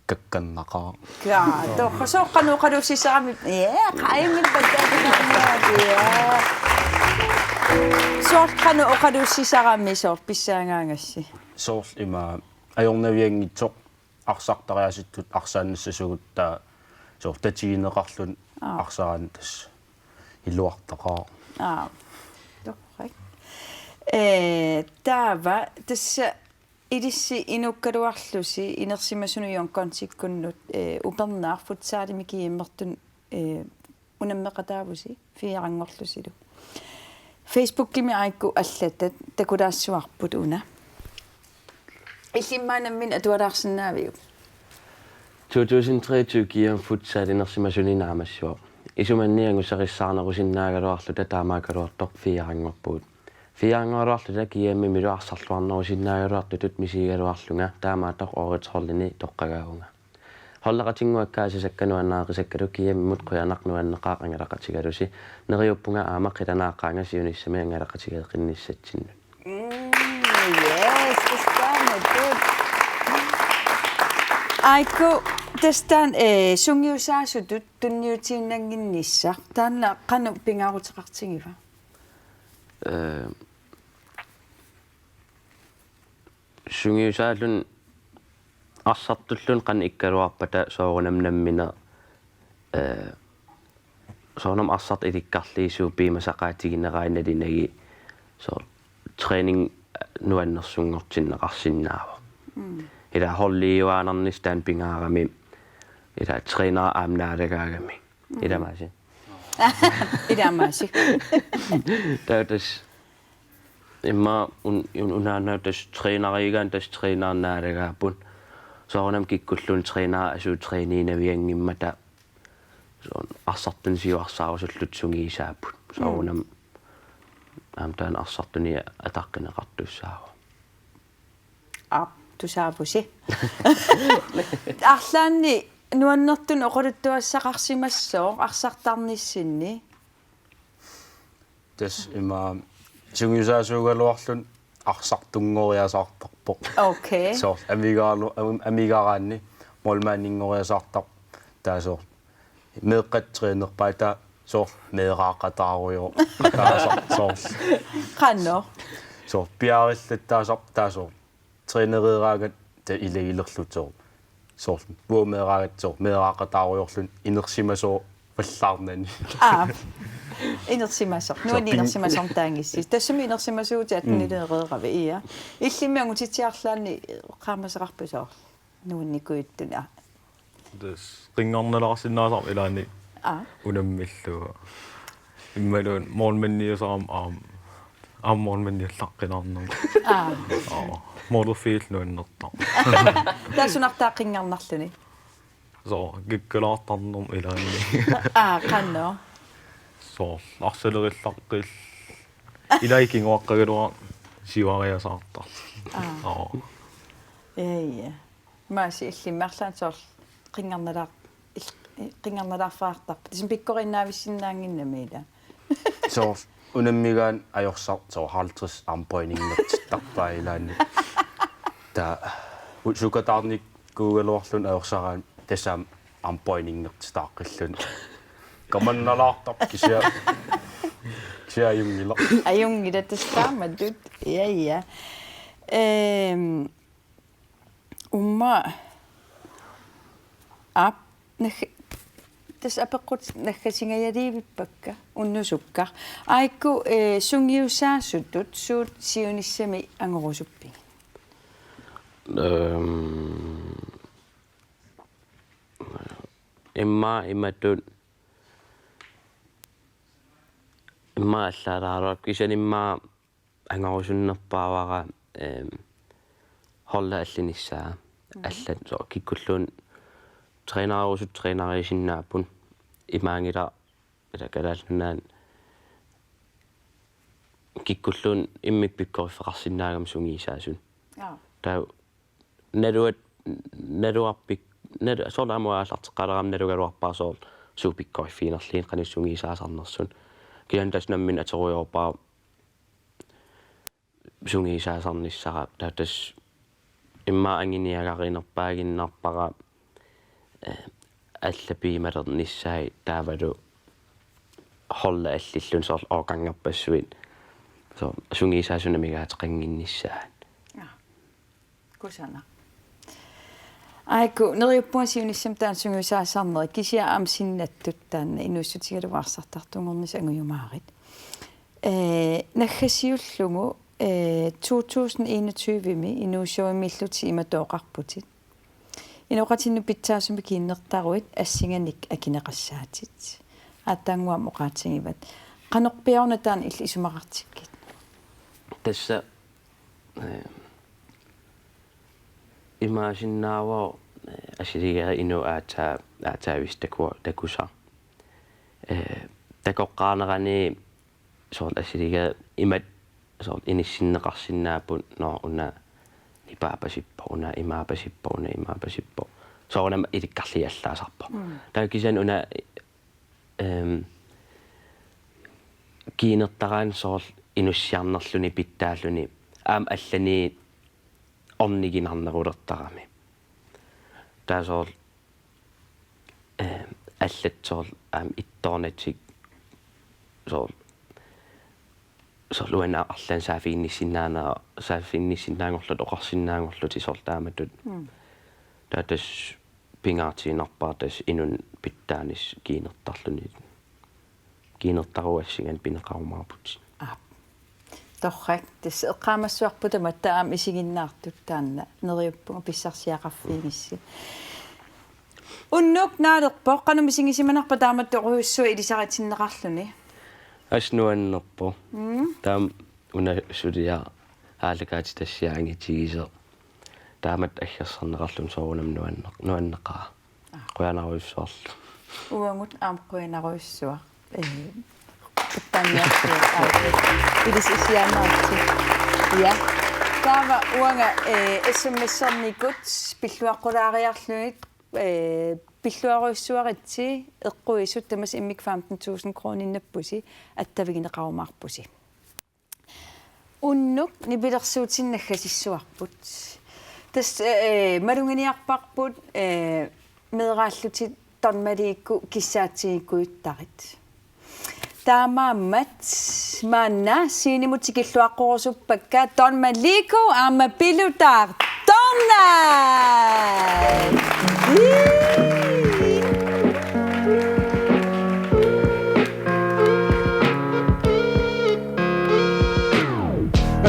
kakkannaqaaq. Ja, toqqa soorlu qanoq oqaluussisarami. Ja, qaimit pattaatilaarniat. Ja. Soorlu qanoq oqaluussisarami soorlu pissangaangassi. Soorlu ima ajornavianngitsoq arsartariaasittut arsaannassasugut taava soorlu tatigineqarluni Aa. arsaannassaq iluartaqaaq. Aa. Torrak. Eh, taava tassa ilissi inuukkaluarlusi inersimasunut Young Gunsikkunnut, eh, upernaaq futsalimi G M-ertunut, eh, unammeqataavusi fireanngorlusilu. Facebookimi Aiku allatat takulaassuarput una. Illimmi nammineq atualaarsinnaaviuk? To tusind treogtyve G M futsal inersimasuni naammassivoq. Isumanni angusarissaarnerusinnaagaluarluta taamaakkaluartoq fireanngorpugut. Fireanngoraluarluta G M-imilu arsarluarnerusinnaagaluartutut misigigaluarlunga taamaattoq årets holdini toqqagaavunga. Holdeqatinnguakka aasasakka nuannarisakkalu G M-imut qujanaq nuanneqaaq angalaqatigalusi. Neriuppunga aamma qilanaaqaanga siunissami angalaqatigeeqqinnissatsinnut. Mm, yes, tassa taanna. Aiku, tassa taanna, eh, sungiusaasutut tunniutiinnannginnissaq. Taanna qanoq pingaaruteqartigiva? Eh, sungiusaalluni arsartulluni qanoq ikkaluarpata soorunami nammineq, ee, soorunami arsartut ilikkarliissuup piumasaqaatigineraat nalinagi soorlu træning nuannersunngortinneqarsinnaavoq. Mm. Ila holdiuaannarnissaq taanna pingaarami, ila træneri aamma naalagaagami. Mm. Ilamaasi. Ilamaasi. Taava tassa immaqa un-, un-, unaana tassa træneriugaanni tassa træneri naalagaapput. Soorunami kikkulluunniit træneri asuut træniinavianngimmata soorlu arsartunik siuarsaarusullutik sungiusaapput. Mm. Soorunami aamma taanna arsartunik ataqqineqartussaavoq. Aap, tusaavusi. Arlaannik nuannertunik oqaluttuassaqarsimassooq arsartarnissinni. Tassa ima sungiusaasuugaluarluni arsartunngoriasaartarpoq. Okay. Soorlu amigaalu-, am-, amigaraanni målmandinngoriasaartarpoq. Taava soorlu meeqqat trænerpaat taava soorlu meeraaqataarujoor. Taava soorlu, soorlu. Qanoq? Soorlu piaarillattaasarpoq taava soorlu. Trænereeraangat taava ilagilerlutik soorlu. Soorlu. Uagut meeraagatta soorlu. Meeraaqataarujoorluni inersimasoorpallaarnani. Aap. Inersimasoq. Soorlu nuanni pin- inersimasortaanngitsi. Tassami inersimasuutit Mm. attennileereeravit, ia. Illimmi angutitsi arlaannik qaamasoqarpit soorlu? Nuannikujuttuni. Tassa qinngarnalaarsinnaasarpoq ilaanni Aa. Unammillugu. Imaluunniit målmandiusarama aamma. Aamma målmandiullaqqinarnerma. Aa. Aa, målerfiit nuannertarpoq. Taava sunartaa qinngarnarluni? Soorlu, kikkulaartarnerma ilaanni. Aa, qanoq? Soorlu, arsalerillaqqillugu. Ilai kinguaqqagaluarlunga siuariasaartarlunga. Aa. Aa. Ja, ja. Maasi illimmi arlaannik soorlu qinngarnalaar-, il-, qinngarnalaarfeqartarpoq. Tassa pikkoriinnaavissinnaannginnami ila. Soorlu unammigaanni ajorsartoq soorlu halvtreds armbøjningertittarpaa ilaanni. Taava u-, sukataarnikkuugaluarluni ajorsaraanni tassami armbøjningertitaaqqilluni. Kamannalaartarpoq kisianni. Kisianni ajunngilaq. Ajunngilaq tassa taamatut. Ja, ja. Ehm, Uumma aap, nagga-, tassa apeqqut naggasingajalerpakka unnusukkaq. Aajuku, eh, sungiusaasutut suut siunissami angorusuppigit? Ehm, immaqa imatut, immaqa allaalaaraluarpoq kisianni immaqa angorusunnerpaavara, ehm, holdi allinissaa. Mhm. Allat soorlu kikkulluunniit trænererusut træneriisinnaapput imaanngilaq ila Kalaallit Nunaanni kikkulluunniit immikkut pikkoriffeqarsinnaagami sungiusaasut. Jaa. Taava naluat-, naluarpik-, nalu-, soorlu aamma aallarteqqaarama nalugaluarpara soorlu suut pikkoriffiginerlugit qanoq sungiusaasarnersut. Kisianni tassa nammineq atorujoorpara sungiusaasarnissara, taava tassa immaqa anguniagarinerpaaginnarpara, eh, allat piumalernissaat taavalu holdi allilluni soorlu årgangerpassuit. Soorlu sungiusaasut amigaateqannginnissaat. Jaa. Kusanaq. Aajuku, neriuppunga siunissami taanna sungiusaasarnerit, kisianni aamma sinnattut taanna inuussutigalugu arsartartunngornissaq angujumaarit. Ee, naggasiullugu, ee, to tusind enogtyve-mi inuusumillutit imatut oqarputit: Inoqatinnut pitsaasumik kiinnertaruit assinganik akineqassaatit. Aatsaannguaq aamma oqaatigivat. Qanorpiaruna taanna illit isumaqartikkit? Tassa Ee, imaassinnaavoq, ee, assiliga inuit aatsaat, aatsaavissat taku-, takusai. Ee, takoqqaarnerani soorlu assiliga imatut soorlu inissinneqarsinnaapput, nå, una nipaapasippoq, una imaapasippoq, una imaapasippoq. Soorunami ilikkarliallaasarpoq. Mm. Taava kisianni una ehm, kiinnertaraanni soorlu inussiarnerluni pitsaalluni aamma allani orniginarnerulertarami. Taava soorlu, ehm, allat soorlu aamma ittoornatik soorlu, soorlu uanga arlaannik saaffiginnissinnaanera-, saaffiginnissinnaanngorlutik oqarsinnaanngorlutik soorlu taamatut. Mm. Taava tassa pingaartiinnarpara tassa inunnut pitsaaneq kiinertarluni. Kiinertaruassinganik pineqarumaarputit. Aap. Torrak, tassa eqqaamassavarput tamatta aamma isiginnaartut, taanna neriuppunga pissarsiaqarfigigissi. Unnuk naalerpoq, qanoq misigisimanarpa taamatut oqarujussuaq ilisaritinneqarluni? Assut nuannerpoq. Mm. Taama una suliaq aallakaatitassiaq angitigisoq. Taamatut aggersarneqarluni soorunami nuanneq-, nuanneqaaq. Aa. Qujanarujussuarlu. Uagut aamma qujanarujussuaq. Ee, quttanniarsiaq. Aa, ilissi isiaannaarsi. Ja. Taava uanga, ee, S M S-ernikut pilluaqqulaariarlugit, ee, pilluarujussuaritsi eqquisut tamassi immikkut femten tusind kroninngorpusi attavigineqarumaarpusi. Unnuk nipilersuutit naggasissuarput. Tassa, eh, maluginiarparput, eh, meeraallutit Don Maliku kissaatiginngikkujuttarit. Taamaammat maanna scenemut tikilluaqqurusuppakka Don Maliku aamma Pilutar Dornai.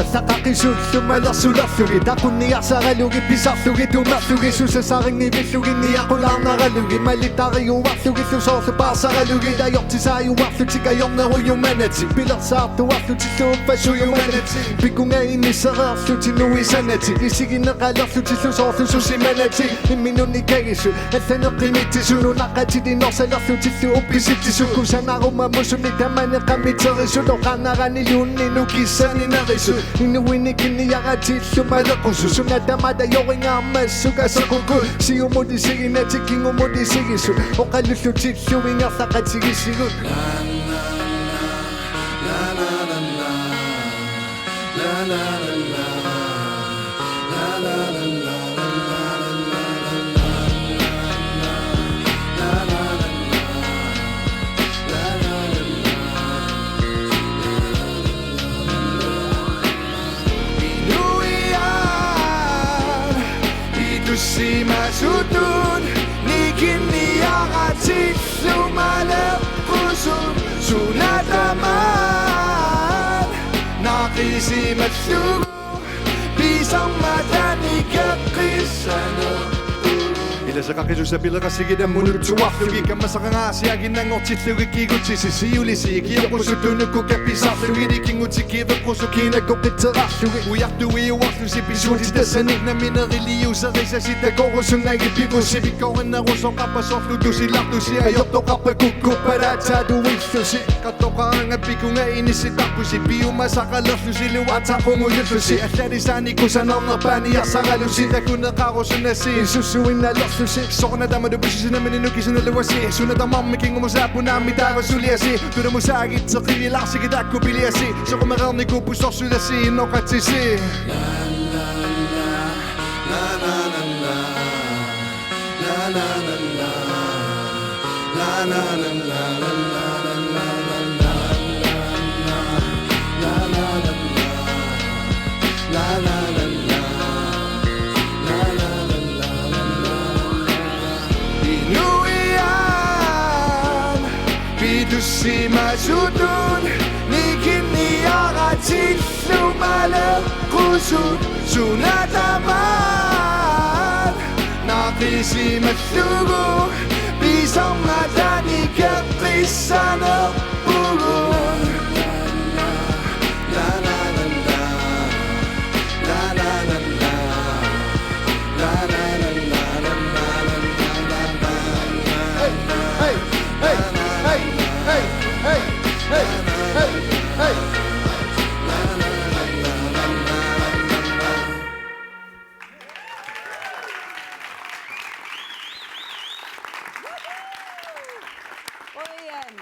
Allaqaqisullu malersulerlugit, taqunniarsaralugit, pisarlugit, tumerlugit, susassarinngivilluginniaqulaarnaralugit, malittariuarlugillu soorlu paarsaralugit, ajortisaajuarlutik ajornerujumanati, pilersaartuarlutillu uppassujumanati, pikunga inissereerlutik nuisanatik, isigineqalerlutillu soorlu susimanati, imminut nikagisut, allaneq qimitsisut, nunaqqatitit inorsalerlutillu uppisitsisut, kusanaruma musuni tamani qamiterisut, oqaannarani luunni nukissanik nerisut, inuinik kinniaratillu maleqqusut, suna tamaat ajoringaarmassuk aseqqukkut, siumut isiginatik kingumut isigisut, oqalullutillu ingerlaqatigisigut. Inuiaat pitussimasutut nikinniaratillu maleqqusut, suna tamaat naqisimallugu pisarmata nikeqqissanerpugut. Ilasaqaqisussat pileqassigit ammut nutsuarlugit, kammasaqangaasiaginnanngortillu Kigutsisi siulisi kioqqusuttut nukukka pisarlugit, ikinngutit kiveqqusut kiinakkoqitserarlugit, ujartuiuarlusi pisuutit tassani nammineq iliuuserisasi takorusunnagit pivusi, pikkorinnerusoqarpa soorlu tusilartusi, ajortoqarpa kukkuppalaatsaat uillusi, qattoqaraangat pikunga inissittarpusi, piumasaqalerlusi luatsaqungujullusi, allalisaanik kusanarnerpaaniarsaralusi, takuneqarusunnasi susuinnalerlusi, soorunami tamatta pisuusi nammineq nukissinaluasi, suna tamarmi kingumusaappunga aammi taava suliasi, tunamusaagitseq qivilaarsigit taakku piliasi, soqumereernikuupput sorsulasi innoqatisi. Inuiaat pitussimasutut nikinniaratillu maleqqusut, suna tamaat naqisimallugu pisarmata nikeqqissanerpugut. Qujan.